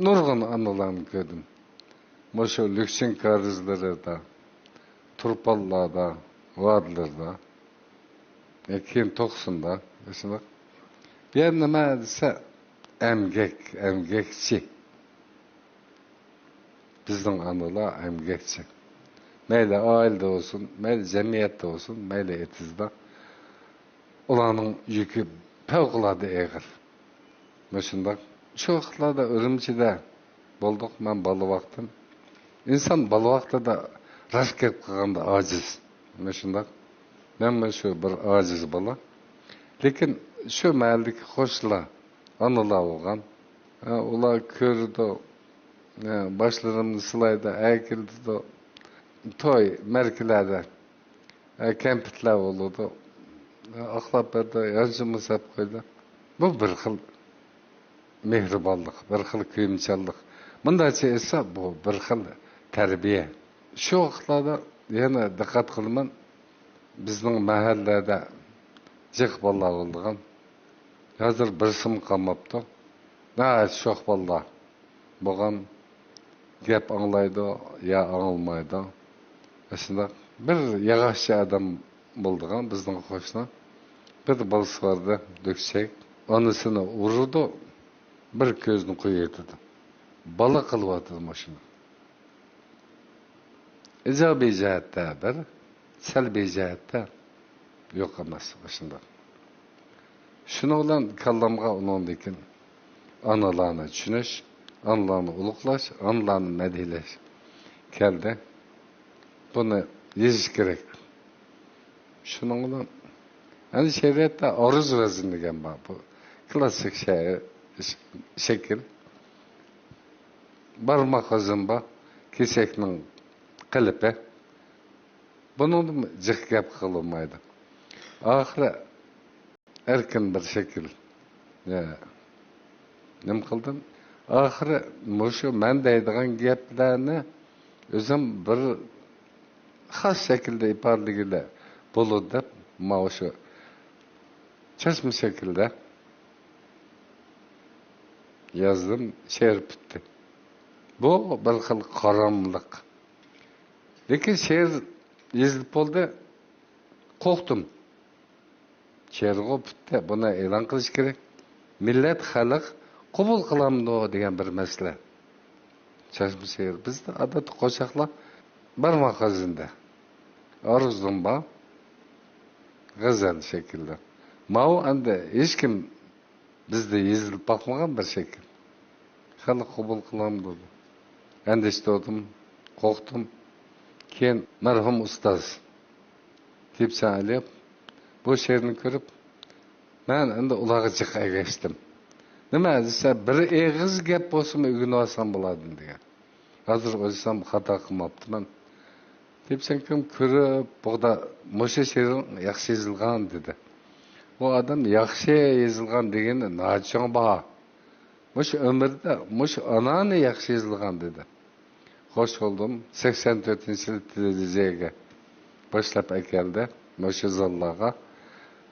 نۇرغۇن ئانىلارنى كۆردۈم. مۇشۇ لۈكچىن كارىزلىرىدا، تۇرپانلاردا، ۋادىلىرىدا، كېيىن توقسۇندا، شۇنداق. بۇ يەر نېمە دېسە، ئەمگەك، ئەمگەكچى. بىزنىڭ ئانىلار ئەمگەكچى. مەيلى ئائىلىدە بولسۇن، مەيلى جەمئىيەتتە بولسۇن، مەيلى ئېتىزدا. ئۇلارنىڭ يۈكى پەۋقۇلئاددە ئېغىر. مۇشۇنداق. شۇ ۋاقىتلاردا ئۈرۈمچىدە بولدۇق، مەن بالا ۋاقتىم. ئىنسان بالا ۋاقتىدا راست گەپ قىلغاندا ئاجىز. مۇشۇنداق. مەنمۇ شۇ بىر ئاجىز بالا. لېكىن شۇ مەھەللىدىكى قوشنىلار، ئانىلار بولغان. ھە، ئۇلار كۆرىدۇ. ھە، باشلىرىمنى سىلايدۇ، ئەركىلىتىدۇ. توي، مەرىكىلەردە ھە، كەمپۈتلەر بولىدۇ. ھە، ئاقلاپ بەردى، يانچۇقىمۇ سەپ قويدى. بۇ بىر خىل مېھرىبانلىق، بىر خىل كۆيۈمچانلىق. مۇنداقچە ئېيتسا، بۇ بىر خىل تەربىيە. شۇ ۋاقىتلاردا يەنە دىققەت قىلىمەن، بىزنىڭ مەھەللىدە جىق بالىلار بولىدىغان. ھازىر بىرسىمۇ قالماپتۇ. ناھايىتى شوخ بالىلار. بولغان گەپ ئاڭلايدۇ يا ئاڭلىمايدۇ. شۇنداق بىر ياغاچچى ئادەم بولىدىغان بىزنىڭ قوشنا. بىر بالىسى بار ئىدى، لۈكچەك. ئانىسىنى ئۇرىدۇ، بىر كۆزىنى قويۇۋېتىدۇ. بالا قىلىۋاتىدۇ مۇشۇنى. ئىجابىي جەھەتتە بىر، سەلبىي جەھەتتە يوق ئەمەس، ئاشۇنداق. شۇنىڭ بىلەن كاللامغا ئۇنىڭدىن كېيىن ئانىلارنى چۈشىنىش، ئانىلارنى ئۇلۇغلاش، ئانىلارنى مەدھىيەلەش كەلدى. بۇنى يېزىش كېرەك. شۇنىڭ بىلەن ئەنە شېئىرىيەتتە ئارۇز ۋەزىن دېگەن بار. بۇ كلاسسىك شېئىر، ش-، شەكىل. بارماق ۋەزىن بار، كېسەكنىڭ قېلىپى. بۇنىڭدىمۇ جىق گەپ قىلىنمايدۇ. ئاخىرى ئەركىن بىر شەكىل. يا، نېمە قىلدىم؟ ئاخىرى مۇشۇ مەن دەيدىغان گەپلەرنى ئۆزۈم بىر خاس شەكىلدە ئىپادىلىگىلى بولىدۇ دەپ، ماۋۇ شۇ چاچما شەكىلدە يازدىم، شېئىر پۈتتى. بۇ بىر خىل قاراملىق. لېكىن شېئىر يېزىلىپ بولدى، قورقتۇم. شېئىرغۇ پۈتتى، بۇنى ئېلان قىلىش كېرەك. مىللەت، خەلق قوبۇل قىلامدۇ دېگەن بىر مەسىلە. چاچما شېئىر. بىزدە ئادەتتە قوشاقلار بارماق خەزىندە. ئارزۇم بار. غەزەل شەكلىدە. ماۋۇ ئەمدى ھېچكىم بىزدە يېزىلىپ باقمىغان بىر شەكىل. خەلق قوبۇل قىلامدۇ؟ ئەندىشە تۇردۇم، قورقتۇم. كېيىن مەرھۇم ئۇستاز تېيىپجان ئەلىيېۋ بۇ شېئىرنى كۆرۈپ، مەن ئەمدى ئۇلارغا جىق ئەگەشتىم. نېمە دېسە، بىر ئېغىز گەپ بولسىمۇ ئۆگىنىۋالسام بولاتتىم دېگەن. ھازىر ئويلىسام خاتا قىلماپتىمەن. تېيىپجان ئاكام كۆرۈپ، بۇغدا مۇشۇ شېئىرىڭ ياخشى يېزىلغان دېدى. ئۇ ئادەم ياخشى يېزىلغان دېگىنى ناھايىتى چوڭ باھا. مۇشۇ ئۆمرىدە مۇشۇ ئانانى ياخشى يېزىلغان دېدى. خوش بولدۇم. سەكسەن تۆتىنچى يىلى تېلېۋىزىيەگە باشلاپ ئەكەلدى. مۇشۇ زاللارغا.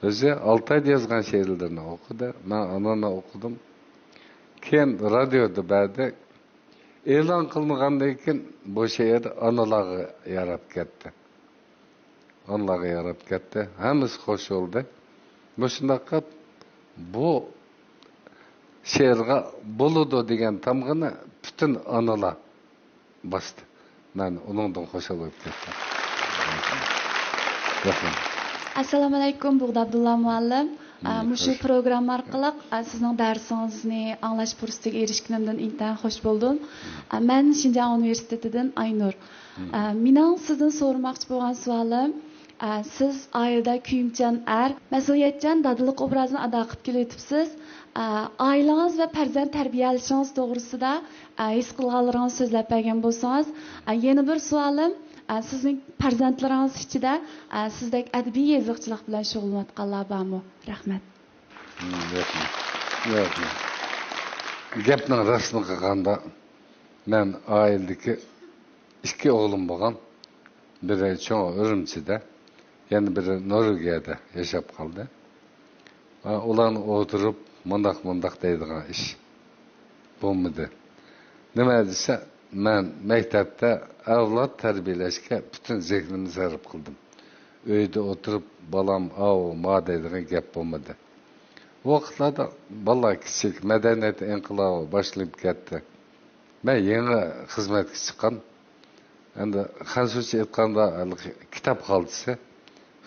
ئۆزى ئالتايدا يازغان شېئىرلىرىنى ئوقۇدى. مەن ئانىنى ئوقۇدۇم. كېيىن رادىيودا بەردى. ئېلان قىلىنغاندىن كېيىن بۇ شېئىر ئانىلارغا ياراپ كەتتى. ئانىلارغا ياراپ كەتتى. ھەممىسى خوش بولدى. مۇشۇنداق قىلىپ بۇ شېئىرغا بولىدۇ دېگەن تامغىنى پۈتۈن ئانىلار باستى. مەن ئۇنىڭدىن خۇشال بولۇپ كەتتىم. رەھمەت. ئەسسالامۇئەلەيكۇم، بۇغدا ئابدۇللا مۇئەللىم. ئە، مم، مۇشۇ خوش. پروگرامما ئارقىلىق، ئە، سىزنىڭ دەرسىڭىزنى ئاڭلاش پۇرسىتىگە ئېرىشكىنىمدىن ئىنتايىن خوش بولدۇم. مم. ئە، مەن شىنجاڭ ئۇنىۋېرسىتېتىدىن ئاينۇر. مم. ئە، مېنىڭ سىزدىن سورىماقچى بولغان سوئالىم، ئە، سىز ئائىلىدە كۆيۈمچان ئەر، مەسئۇلىيەتچان دادىلىق ئوبرازىنى ئادا قىلىپ كېلىۋېتىپسىز. ئە، ئائىلىڭىز ۋە پەرزەنت تەربىيەلىشىڭىز توغرىسىدا، ئە، ھېس قىلغانلىرىڭىزنى سۆزلەپ بەرگەن بولسىڭىز. ئە، يەنە بىر سوئالىم، ئە، سىزنىڭ پەرزەنتلىرىڭىز ئىچىدە، ئە، سىزدەك ئەدەبىي يېزىقچىلىق بىلەن شۇغۇللىنىۋاتقانلار بارمۇ؟ رەھمەت. مم، رەھمەت. رەھمەت. گەپنىڭ راستىنى قىلغاندا، مەن ئائىلىدىكى ئىككى ئوغلۇم بولغان. بىرى چوڭى ئۈرۈمچىدە، يەنە بىرى نورۋېگىيەدە ياشاپ قالدى. ھە، ئۇلارنى ئولتۇرۇپ مۇنداق، مۇنداق دەيدىغان ئىش بولمىدى. نېمە دېسە، مەن مەكتەپتە ئەۋلاد تەربىيەلەشكە پۈتۈن زېھنىمنى سەرپ قىلدىم. ئۆيدە ئولتۇرۇپ بالام ئاۋۇ، ما دەيدىغان گەپ بولمىدى. ئۇ ۋاقىتلاردا بالىلار كىچىك، مەدەنىيەت ئىنقىلابى باشلىنىپ كەتتى. مەن يېڭى خىزمەتكە چىققان. ئەمدى خەنزۇچە ئېيتقاندا، ھېلىقى كىتاب خالتىسى.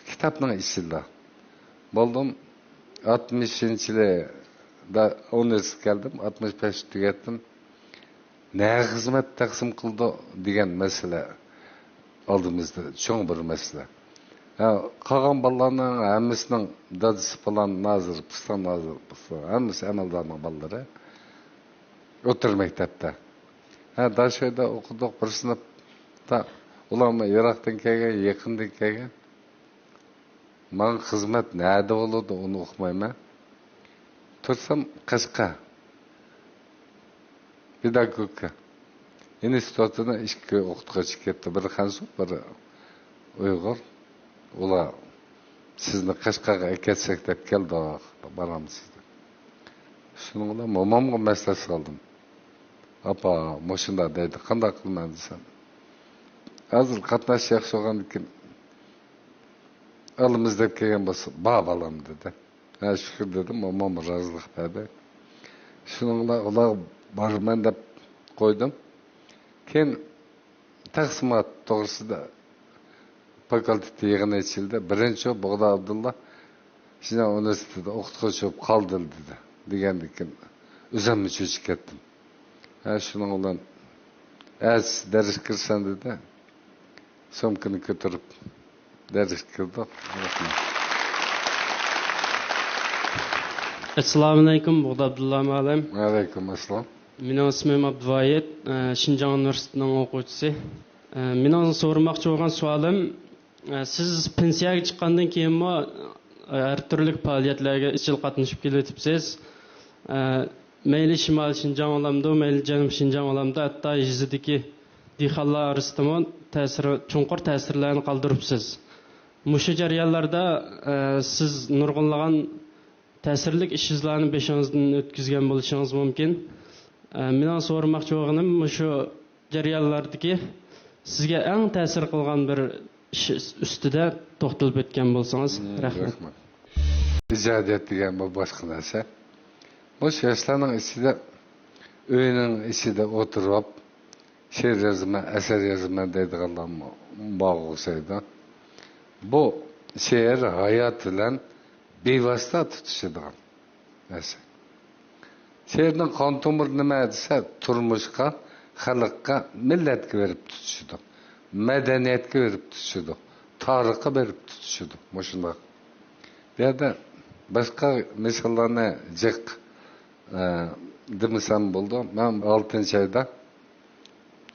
كىتابنىڭ ئىچىدە بولدۇم. ئاتمىشىنچى يىلىدا ئۇنىۋېرسىتېتقا كەلدىم. ئاتمىش بەشتە تۈگەتتىم. نە خىزمەت تەقسىم قىلىدۇ دېگەن مەسىلە ئالدىمىزدا چوڭ بىر مەسىلە. ھە، قالغان بالىلارنىڭ ھەممىسىنىڭ دادىسى پالان نازىر، پىستان نازىر، پىستان، ھەممىسى ئەمەلدارنىڭ بالىلىرى. ئوتتۇرا مەكتەپتە. ھە، داشۆدە ئوقۇدۇق، بىر سىنىپتا. ئۇلارمۇ يىراقتىن كەلگەن، يېقىندىن كەلگەن. ماڭا خىزمەت نەدە بولىدۇ، ئۇنى ئۇقمايمەن. تۇرسام، قەشقەر پېداگوگىكا ئىنستىتۇتىدا ئىككى ئوقۇتقۇچى كەتتى، بىرى خەنزۇ، بىرى ئۇيغۇر. ئۇلار سىزنى قەشقەرگە ئەكەتسەك دەپ كەلدۇق، بارامسىز دەپ. شۇنىڭ بىلەن مومامغا مەسلىھەت سالدىم. ئاپا مۇشۇنداق دەيدۇ، قانداق قىلىمەن دېسەم، ھازىر قاتناش ياخشى بولغاندىكىن ئالىمىز دەپ كەلگەن بولسا، بار بالام دېدى. ھە، شۈكۈر دېدىم، مومام رازىلىق بەردى. شۇنىڭ بىلەن ئۇلارغا بارىمەن دەپ قويدۇم. كېيىن تەقسىمات توغرىسىدا فاكۇلتېت يىغىنى ئېچىلدى. بىرىنچى بوغدا ئابدۇللا شىنجاڭ ئۇنىۋېرسىتېتىدا ئوقۇتقۇچى بولۇپ قالدى دېدى. دېگەندىن كېيىن ئۆزۈممۇ چۆچۈپ كەتتىم. ھە، شۇنىڭ بىلەن ئەتىسى دەرسكە كىرسەن دېدى. سومكىنى كۆتۈرۈپ دەرسكە كىردۇق. رەھمەت. ئەسسالامۇئەلەيكۇم، بۇغدا ئابدۇللا مۇئەللىم. ۋەئەلەيكۇم ئەسسالام. مېنىڭ ئىسمىم ئابدۇۋايىت، ئە، شىنجاڭ ئۇنىۋېرسىتېتىنىڭ ئوقۇغۇچىسى. ئە، مېنىڭ سورىماقچى بولغان سوئالىم، ئە، سىز پېنسىيەگە چىققاندىن كېيىنمۇ، ئە، ھەر تۈرلۈك پائالىيەتلەرگە ئىزچىل قاتنىشىپ كېلىۋېتىپسىز. ئە، مەيلى شىمالىي شىنجاڭ بولامدۇ، مەيلى جەنۇبىي شىنجاڭ بولامدۇ، ھەتتا يېزىدىكى دېھقانلار ئارىسىدىمۇ تەسىر، چوڭقۇر تەسىرلەرنى قالدۇرۇپسىز. مۇشۇ جەريانلاردا، ئە، سىز نۇرغۇنلىغان تەسىرلىك ئىش-ئىزلارنى بېشىڭىزدىن ئۆتكۈزگەن بولۇشىڭىز مۇمكىن. ئە، مېنىڭ سورىماقچى بولغىنىم مۇشۇ جەريانلاردىكى سىزگە ئەڭ تەسىر قىلغان بىر ئىش ئۈستىدە توختىلىپ ئۆتكەن بولسىڭىز. مم، رەھمەت. رەھمەت. ئىجادىيەت دېگەن بۇ باشقا نەرسە. مۇشۇ ياشلارنىڭ ئىچىدە، ئۆينىڭ ئىچىدە ئولتۇرۇپ، شېئىر يازىمەن، ئەسەر يازىمەن دەيدىغانلارمۇ بارغا ئوخشايدۇ. بۇ شېئىر ھايات بىلەن بىۋاسىتە تۇتىشىدىغان نەرسە. شېئىرنىڭ قان تومۇرى نېمە دېسە، تۇرمۇشقا، خەلققە، مىللەتكە بېرىپ تۇتىشىدۇ. مەدەنىيەتكە بېرىپ تۇتىشىدۇ. تارىخقا بېرىپ تۇتىشىدۇ. مۇشۇنداق. بۇ يەردە باشقا مىساللارنى جىق، ئە، دېمىسەم بولىدۇ. مەن ئالتىنچى ئايدا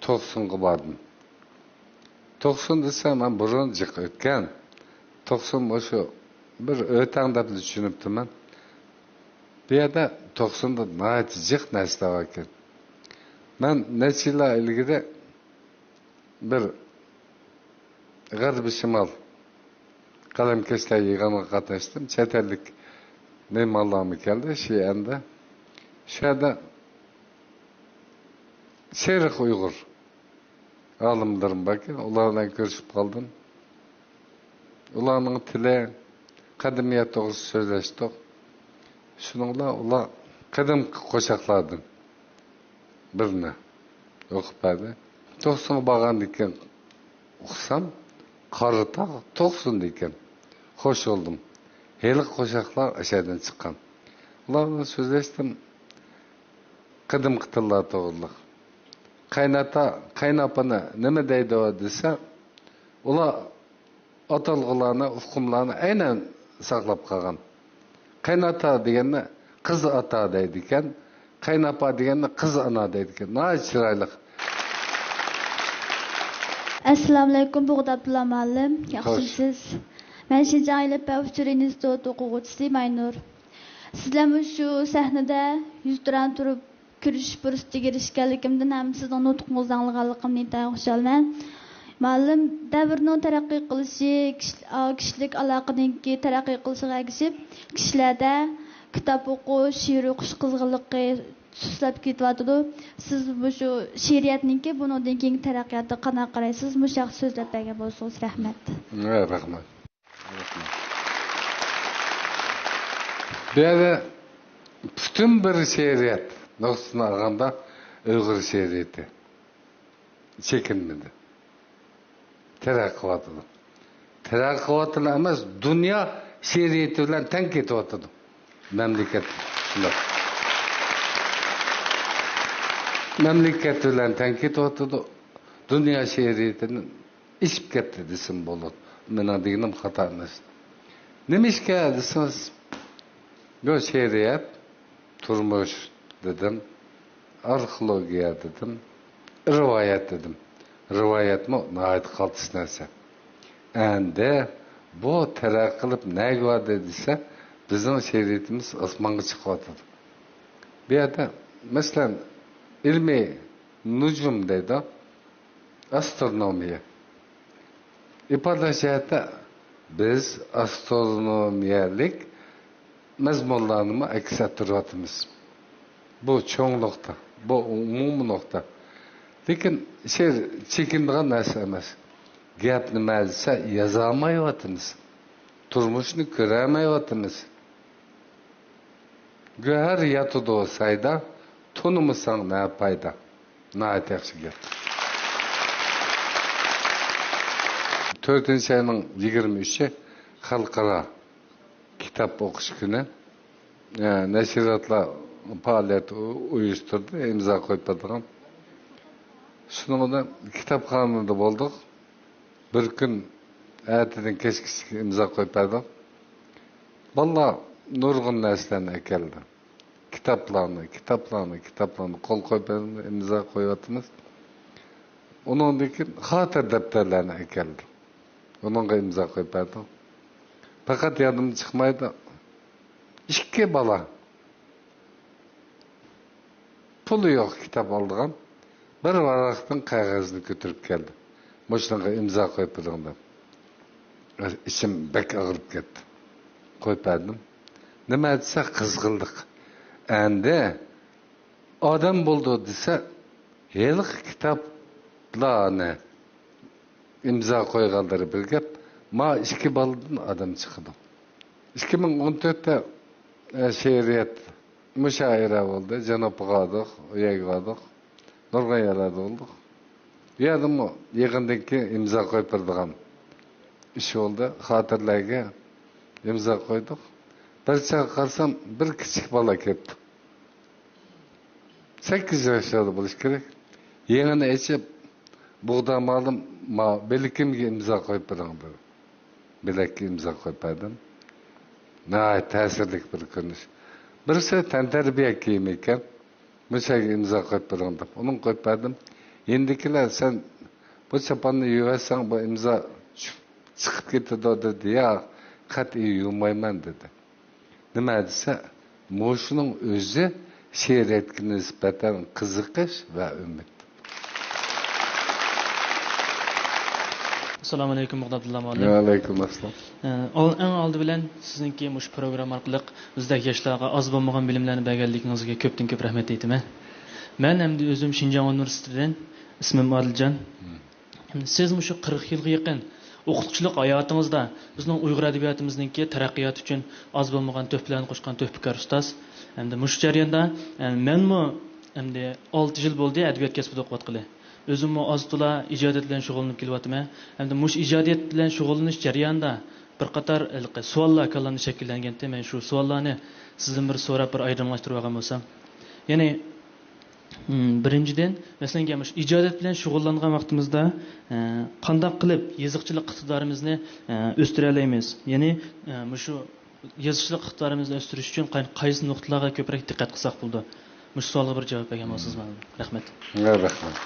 توقسۇنغا باردىم. توقسۇن دېسە، مەن بۇرۇن جىق ئۆتكەن. توقسۇن مۇشۇ بىر ئۆتەڭ دەپلا چۈشىنىپتىمەن. بۇ يەردە توقسۇندا ناھايىتى جىق نەرسىلەر باركەن. مەن نەچچە يىللار ئىلگىرى بىر غەربىي شىمال قەلەمكەشلەر يىغىنىغا قاتناشتىم. چەت ئەللىك مېھمانلارمۇ كەلدى، شىئەندە. شۇ يەردە سېرىق ئۇيغۇر ئالىملىرىم باركەن، ئۇلار بىلەن كۆرۈشۈپ قالدىم. ئۇلارنىڭ تىلى، قەدىمىيەت توغرىسىدا سۆزلەشتۇق. شۇنىڭ بىلەن ئۇلار قەدىمكى قوشاقلاردىن بىرنى ئوقۇپ بەردى. توقسۇنغا بارغاندىن كېيىن ئۇقسام، قاراتاغ توقسۇندا ئىكەن. خوش بولدۇم. ھېلىقى قوشاقلار ئەشەدىن چىققان. ئۇلار بىلەن سۆزلەشتىم. قەدىمكى تىللار توغرىلىق. قايناتا، قايناپىنى نېمە دەيدۇ دېسە، ئۇلار ئاتالغۇلارنى، ئۇقۇملارنى ئەينەن ساقلاپ قالغان. قايناتا دېگەننى قىز ئاتا دەيدىكەن، قايناپا دېگەننى قىز ئانا دەيدىكەن. ناھايىتى چىرايلىق. ئەسسالامۇئەلەيكۇم، بۇغدا ئابدۇللا مۇئەللىم. خوش. ياخشىمۇسىز؟ مەن شىنجاڭ ئەلىپبە ئۇچۇر ئىنستىتۇتى ئوقۇغۇچىسى ماينۇر. سىز بىلەن مۇشۇ سەھنىدە يۈزتۇرا تۇرۇپ كۆرۈشۈش پۇرسىتىگە ئېرىشكەنلىكىمدىن ھەم سىزنىڭ نۇتقىڭىزنى ئاڭلىغانلىقىمدىن ئىنتايىن خۇشالمەن. مۇئەللىم، دەۋرنىڭ تەرەققىي قىلىشى، كىش-، ئا، كىشىلىك ئالاقىنىڭكى تەرەققىي قىلىشىغا ئەگىشىپ، كىشىلەردە كىتاب ئوقۇش، شېئىر ئوقۇش قىزغىنلىقى سۇسلاپ كېتىۋاتىدۇ. سىز مۇشۇ شېئىرىيەتنىڭكى بۇنىڭدىن كېيىنكى تەرەققىياتىغا قانداق قارايسىز؟ مۇشۇ ھەقتە سۆزلەپ بەرگەن بولسىڭىز، رەھمەت. ھە، رەھمەت. بۇ يەردە پۈتۈن بىر شېئىرىيەت نۇقتىسىدىن ئالغاندا، ئۇيغۇر شېئىرىيىتى چېكىنمىدى. تەرەققىي قىلىۋاتىدۇ. تەرەققىي قىلىۋاتىدۇ ئەمەس، دۇنيا شېئىرىيىتى بىلەن تەڭ كېتىۋاتىدۇ. مەملىكەت شۇنداق. مەملىكەت بىلەن تەڭ كېتىۋاتىدۇ. دۇنيا شېئىرىيىتىدىن ئېشىپ كەتتى دېسەم بولىدۇ. مېنىڭ دېگىنىم خاتا ئەمەس. نېمىشقا دېسىڭىز، بۇ شېئىرىيەت، تۇرمۇش دېدىم، ئارخېئولوگىيە دېدىم، رىۋايەت دېدىم. رىۋايەتمۇ ناھايىتى قالتىس نەرسە. ئەندى بۇ تەرەققىي قىلىپ نەگە باردى دېسە، بىزنىڭ شېئىرىيىتىمىز ئاسمانغا چىقىۋاتىدۇ. بۇ يەردە، مەسىلەن، ئىلمىي نۇجۇم دەيدۇ، ئاسترونومىيە. ئىپادىلەش جەھەتتە بىز ئاسترونومىيەلىك مەزمۇنلارنىمۇ ئەكس ئەتتۈرۈۋاتىمىز. بۇ چوڭ نۇقتا، بۇ ئومۇمىي نۇقتا. لېكىن شېئىر چېكىنىدىغان نەرسە ئەمەس. گەپ نېمە دېسە، يازالمايۋاتىمىز. تۇرمۇشنى كۆرەلمەيۋاتىمىز. گۆھەر ياتىدۇ سايدا، تونۇمىساڭ نە پايدا. ناھايىتى ياخشى گەپ. تۆتىنچى ئاينىڭ يىگىرمە ئۈچى خەلقئارا كىتاب ئوقۇش كۈنى. ئە، نەشرىياتلار پائالىيەت ئۇ-، ئۇيۇشتۇردى، ئىمزا قويۇپ بەرىدىغان. شۇنىڭ بىلەن كىتابخانىدا بولدۇق. بىر كۈن ئەتىدىن كەچكىچە ئىمزا قويۇپ بەردۇق. بالىلار نۇرغۇن نەرسىلەرنى ئەكەلدى. كىتابلارنى، كىتابلارنى، كىتابلارنى قول قويۇپ بەردۇق، ئىمزا قويۇۋاتىمىز. ئۇنىڭدىن كېيىن خاتىرە دەپتەرلەرنى ئەكەلدى. ئۇنىڭغا ئىمزا قويۇپ بەردۇق. پەقەت يادىمدىن چىقمايدۇ. ئىككى بالا پۇلى يوق كىتاب ئالىدىغان، بىر ۋاراقتىن قەغەزنى كۆتۈرۈپ كەلدى. مۇشۇنىڭغا ئىمزا قويۇپ بېرىڭ دەپ. ئىچىم بەك ئاغرىپ كەتتى. قويۇپ بەردىم. نېمە دېسە قىزغىنلىق. ئەندى ئادەم بولدى دېسە، ھېلىقى كىتابلارنى ئىمزا قويغانلىرى بىر گەپ، ما ئىككى بالىدىن ئادەم چىقىدۇ. ئىككى مىڭ ئون تۆتتە، ئە، شېئىرىيەت، مۇشائىرە بولدى. جەنۇبقا باردۇق، ئۇ يەرگە باردۇق. نۇرغۇن يەرلەردە بولدۇق. ئۇ يەردىمۇ يىغىندىن كېيىن ئىمزا قويۇپ بېرىدىغان ئىش بولدى. خاتىرىلەرگە ئىمزا قويدۇق. بىر چاغ قارىسام، بىر كىچىك بالا كەپتۇ. سەككىز ياشلاردا بولۇش كېرەك. يېڭىنى ئېچىپ، بۇغدا مالىم، ما بىلىكىمگە ئىمزا قويۇپ بېرىڭ دېدى. بىلەككە ئىمزا قويۇپ بەردىم. ناھايىتى تەسىرلىك بىر كۆرۈنۈش. بىرسى تەنتەربىيە كىيىمى ئىكەن. مۇشۇ يەرگە ئىمزا قويۇپ بېرىڭ دەپ، ئۇنىڭغا قويۇپ بەردىم. يېنىدىكىلەر، سەن بۇ چاپاننى يۇيۇۋەتسەڭ، بۇ ئىمزا چۈشۈپ، چىقىپ كېتىدۇ دېدى. ياق، قەتئىي يۇمايمەن دېدى. نېمە دېسە، مۇشۇنىڭ ئۆزى شېئىرىيەتكە نىسبەتەن قىزىقىش ۋە ئۈمىد. ئەسسالامۇ ئەلەيكۇم، بۇغدا ئابدۇللا مۇئەللىم. ۋەئەلەيكۇم ئەسسالام. ئە، ئەڭ ئالدى بىلەن سىزنىڭكى مۇشۇ پروگرامما ئارقىلىق بىزدەك ياشلارغا ئاز بولمىغان بىلىملەرنى بەرگەنلىكىڭىزگە كۆپتىن كۆپ رەھمەت ئېيتىمەن. مەن ئەمدى ئۆزۈم شىنجاڭ ئۇنىۋېرسىتېتىدىن، ئىسمىم ئادىلجان. مم. ئەمدى سىز مۇشۇ قىرىق يىلغا يېقىن ئوقۇتقۇچىلىق ھاياتىڭىزدا بىزنىڭ ئۇيغۇر ئەدەبىياتىمىزنىڭكى تەرەققىياتى ئۈچۈن ئاز بولمىغان تۆھپىلەرنى قوشقان تۆھپىكار ئۇستاز. ئەمدى مۇشۇ جەرياندا، ئە، مەنمۇ ئەمدى ئالتە يىل بولدى ئەدەبىيات كەسپىدە ئوقۇۋاتقىلى. ئۆزۈممۇ ئاز-تولا ئىجادىيەت بىلەن شۇغۇللىنىپ كېلىۋاتىمەن. ھەمدە مۇشۇ ئىجادىيەت بىلەن شۇغۇللىنىش جەريانىدا بىر قاتار ھېلىقى سوئاللار كاللامدا شەكىللەنگەنتى. مەن شۇ سوئاللارنى سىزدىن بىر سوراپ، بىر ئايدىڭلاشتۇرۇپ ئالغان بولسام. يەنى، م، بىرىنچىدىن، مەسىلەن، مۇشۇ ئىجادىيەت بىلەن شۇغۇللانغان ۋاقتىمىزدا، ئە، قانداق قىلىپ يېزىقچىلىق ئىقتىدارىمىزنى، ئە، ئۆستۈرەلەيمىز؟ يەنى، ئە، مۇشۇ يېزىقچىلىق ئىقتىدارىمىزنى ئۆستۈرۈش ئۈچۈن قاي-، قايسى نۇقتىلارغا كۆپرەك دىققەت قىلساق بولىدۇ؟ مۇشۇ سوئالغا بىر جاۋاب بەرگەن بولسىڭىز ماڭا. رەھمەت. ھە، رەھمەت.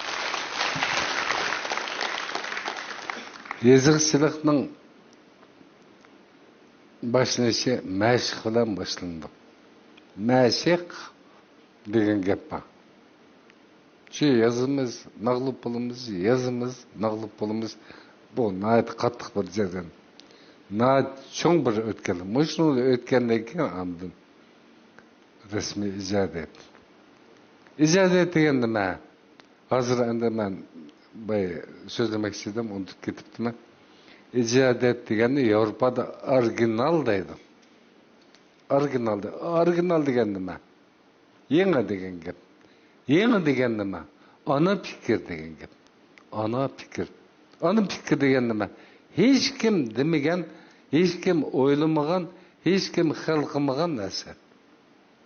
يېزىقچىلىقنىڭ باشلىنىشى مەشىق بىلەن باشلىنىدۇ. مەشىق دېگەن گەپ بار. شۇ يازىمىز، مەغلۇپ بولىمىز، يازىمىز، مەغلۇپ بولىمىز. بۇ ناھايىتى قاتتىق بىر جەريان. ناھايىتى چوڭ بىر ئۆتكەل. مۇشۇنى ئۆتكەندىن كېيىن ئاندىن رەسمىي ئىجادىيەت. ئىجادىيەت دېگەن نېمە؟ ھازىر ئەمدى مەن باي سۆزلىمەكچى ئىدىم، ئۇنتۇپ كېتىپتىمەن. ئىجادىيەت دېگەننى ياۋروپادا ئورىگىنال دەيدۇ. ئورىگىنال دە-، ئورىگىنال دېگەن نېمە؟ يېڭى دېگەن گەپ. يېڭى دېگەن نېمە؟ ئانا پىكىر دېگەن گەپ. ئانا پىكىر. ئانا پىكىر دېگەن نېمە؟ ھېچكىم دېمىگەن، ھېچكىم ئويلىمىغان، ھېچكىم خىيال قىلمىغان نەرسە.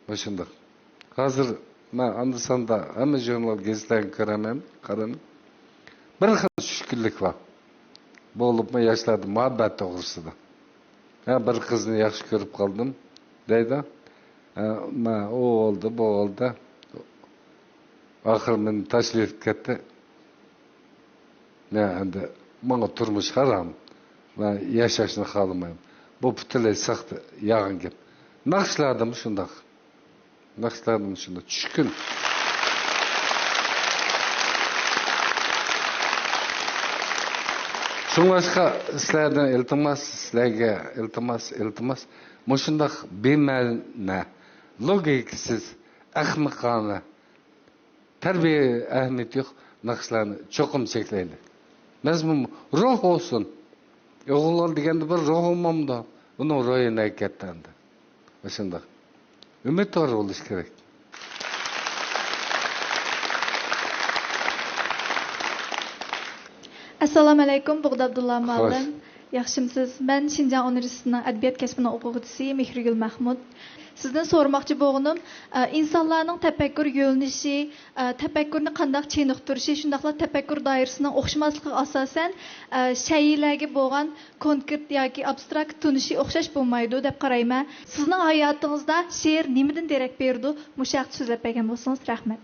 مۇشۇنداق. ھازىر مەن ئاندا-ساندا ھەممە ژۇرنال، گېزىتلەرگە كۆرەمەن، قارىمەن. بىر خىل چۈشكۈنلۈك بار. بولۇپمۇ ياشلاردا مۇھەببەت توغرىسىدا. ھە، بىر قىزنى ياخشى كۆرۈپ قالدىم، دەيدۇ. ھە، مە-، ئۇ بولدى، بۇ بولدى. ئاخىرى مېنى تاشلىۋېتىپ كەتتى. مەن ئەمدى ماڭا تۇرمۇش ھارام. مەن ياشاشنى خالىمايمەن. بۇ پۈتۈنلەي ساختا، يالغان گەپ. ناخشىلاردىمۇ شۇنداق. ناخشىلاردىمۇ شۇنداق. چۈشكۈن. شۇڭلاشقا سىلەردىن ئىلتىماس، سىلەرگە ئىلتىماس، ئىلتىماس. مۇشۇنداق بىمەنە، لوگىكىسىز، ئەخمىقانە، تەربىيە ئەھمىيىتى يوق ناخشىلارنى چوقۇم چەكلەيلى. مەزمۇن، روھ بولسۇن. ئوغۇللار دېگەندە بىر روھ بولمامدۇ؟ بۇنىڭ روھى نەگە كەتتى ئەمدى؟ مۇشۇنداق. ئۈمىدۋار بولۇش كېرەك. ئەسسالامۇئەلەيكۇم، بۇغدا ئابدۇللا مۇئەللىم. ياخشىمۇسىز؟ مەن شىنجاڭ ئۇنىۋېرسىتېتىنىڭ ئەدەبىيات كەسپىنىڭ ئوقۇغۇچىسى مېھرىگۈل مەھمۇت. سىزدىن سورىماقچى بولغىنىم، ئە، ئىنسانلارنىڭ تەپەككۇر يۆنىلىشى، ئە، تەپەككۇرنى قانداق چېنىقتۇرۇشى، شۇنداقلا تەپەككۇر دائىرىسىنىڭ ئوخشىماسلىقىغا ئاساسەن، ئە، شەيئىلەرگە بولغان كونكرېت ياكى ئابستراكت تونۇشى ئوخشاش بولمايدۇ دەپ قارايمەن. سىزنىڭ ھاياتىڭىزدا شېئىر نېمىدىن دېرەك بېرىدۇ؟ مۇشۇ ھەقتە سۆزلەپ بەرگەن بولسىڭىز رەھمەت.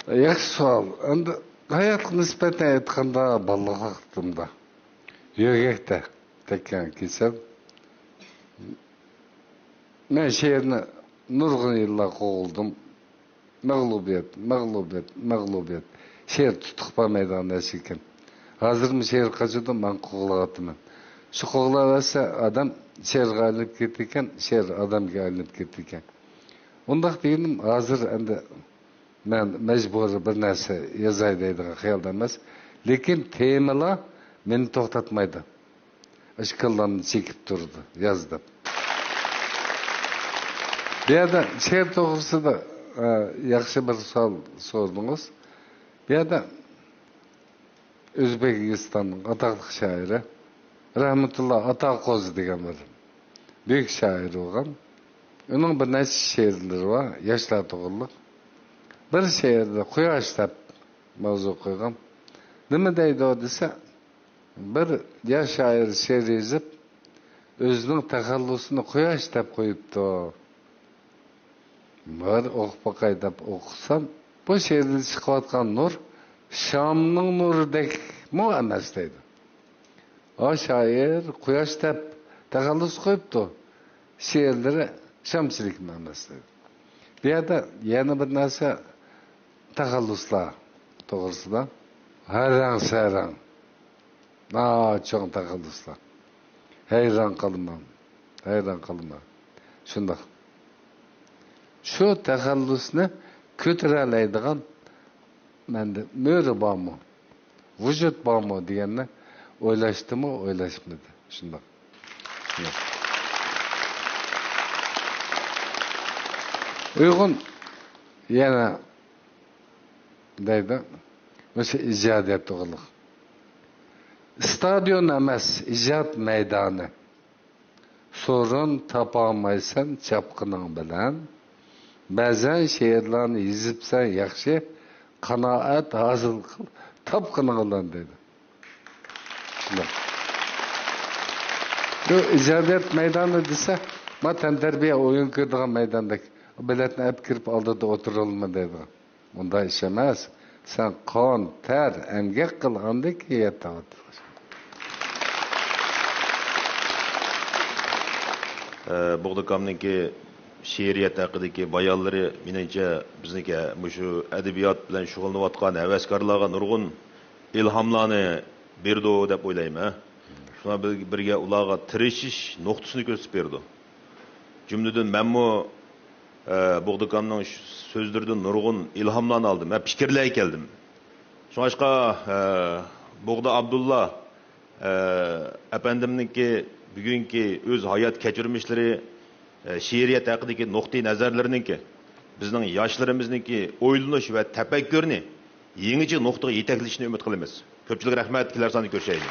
ياخشى سوئال. ئەمدى ھاياتقا نىسبەتەن ئېيتقاندا، بالىلىق ۋاقتىمدا يۆگەكتە تەگكەن كېسەل. مەن شېئىرنى نۇرغۇن يىللار قوغلىدىم. مەغلۇبىيەت، مەغلۇبىيەت، مەغلۇبىيەت. شېئىر تۇتۇق بەرمەيدىغان نەرسە ئىكەن. ھازىرمۇ شېئىر قاچىدۇ، مەن قوغلاۋاتىمەن. شۇ قوغلاۋەرسە ئادەم شېئىرغا ئايلىنىپ كېتىدىكەن، شېئىر ئادەمگە ئايلىنىپ كېتىدىكەن. ئۇنداق دېگىنىم، ھازىر ئەمدى مەن مەجبۇرىي بىر نەرسە يازاي دەيدىغان خىيالدا ئەمەس. لېكىن تېمىلار مېنى توختاتمايدۇ. ئىشكاللارنى چېكىپ تۇرىدۇ، ياز دەپ. بۇ يەردە شېئىر توغرىسىدا، ئە، ياخشى بىر سوئال سورىدىڭىز. بۇ يەردە ئۆزبېكىستاننىڭ ئاتاقلىق شائىرى رەھمەتۇللا ئاتاقوزى دېگەن بىر بۈيۈك شائىر بولغان. ئۇنىڭ بىر نەچچە شېئىرلىرى بار، ياشلار توغرىلىق. بىر شېئىردا قۇياش دەپ ماۋزۇ قويغان. نېمە دەيدۇ دېسە، بىر ياش شائىر شېئىر يېزىپ، ئۆزىنىڭ تەخەللۇسىنى قۇياش دەپ قويۇپتۇ. بىر ئوقۇپ باقاي دەپ ئوقۇسام، بۇ شېئىردىن چىقىۋاتقان نۇر شامنىڭ نۇرىدەكمۇ ئەمەس دەيدۇ. ئا شائىر قۇياش دەپ تەخەللۇس قويۇپتۇ. شېئىرلىرى شامچىلىكمۇ ئەمەس دەيدۇ. بۇ يەردە يەنە بىر نەرسە تەخەللۇسلار توغرىسىدا. ھەر رەڭ سەرەڭ. ناھايىتى چوڭ تەخەللۇسلار. ھەيران قالىمەن. ھەيران قالىمەن. شۇنداق. شۇ تەخەللۇسنى كۆتۈرەلەيدىغان مەندە مۈرە بارمۇ؟ ۋۇجۇد بارمۇ دېگەننى ئويلاشتىمۇ، ئويلاشمىدى. شۇنداق. شۇنداق. ئۇيغۇن يەنە دەيدۇ، مۇشۇ ئىجادىيەت توغرىلىق. ئىستادىيون ئەمەس، ئىجاد مەيدانى. سورۇن تاپالمايسەن چاپقىنىڭ بىلەن. بەزەن شېئىرلارنى يېزىپسەن ياخشى، قانائەت ھاسىل قىل تاپقىنىڭ بىلەن دەيدۇ. شۇنداق. بۇ ئىجادىيەت مەيدانى دېسە، ما تەنتەربىيە ئويۇن كۆرىدىغان مەيداندەك. بېلەتنى ئەپ كىرىپ ئالدىدا ئولتۇرۇلما دەيدۇ. ئۇنداق ئىش ئەمەس. سەن قان، تەر، ئەمگەك قىل، ئاندىن كېيىن يەر تاۋات. ئە، بوغداكامنىڭكى شېئىرىيەت ھەققىدىكى بايانلىرى، مېنىڭچە، بىزنىڭكى مۇشۇ ئەدەبىيات بىلەن شۇغۇللىنىۋاتقان ھەۋەسكارلارغا نۇرغۇن ئىلھاملارنى بېرىدۇ دەپ ئويلايمەن. شۇڭا بىر-، بىرگە ئۇلارغا تىرىشىش نۇقتىسىنى كۆرسىتىپ بېرىدۇ. جۈملىدىن مەنمۇ، ئە، بوغدىكامنىڭ ش-، سۆزلىرىدىن نۇرغۇن ئىلھاملارنى ئالدىم ۋە پىكىرلەرگە كەلدىم. شۇڭلاشقا، ئە، بوغدا ئابدۇللا، ئە، ئەپەندىمنىڭكى بۈگۈنكى ئۆز ھايات كەچۈرمىشلىرى، ئە، شېئىرىيەت ھەققىدىكى نۇقتىئى نەزەرلىرىنىڭكى بىزنىڭ ياشلىرىمىزنىڭكى ئويلىنىش ۋە تەپەككۇرىنى يېڭىچە نۇقتىغا يېتەكلىشىنى ئۈمىد قىلىمىز. كۆپچىلىك رەھمەت، كېلەر ساندا كۆرۈشەيلى.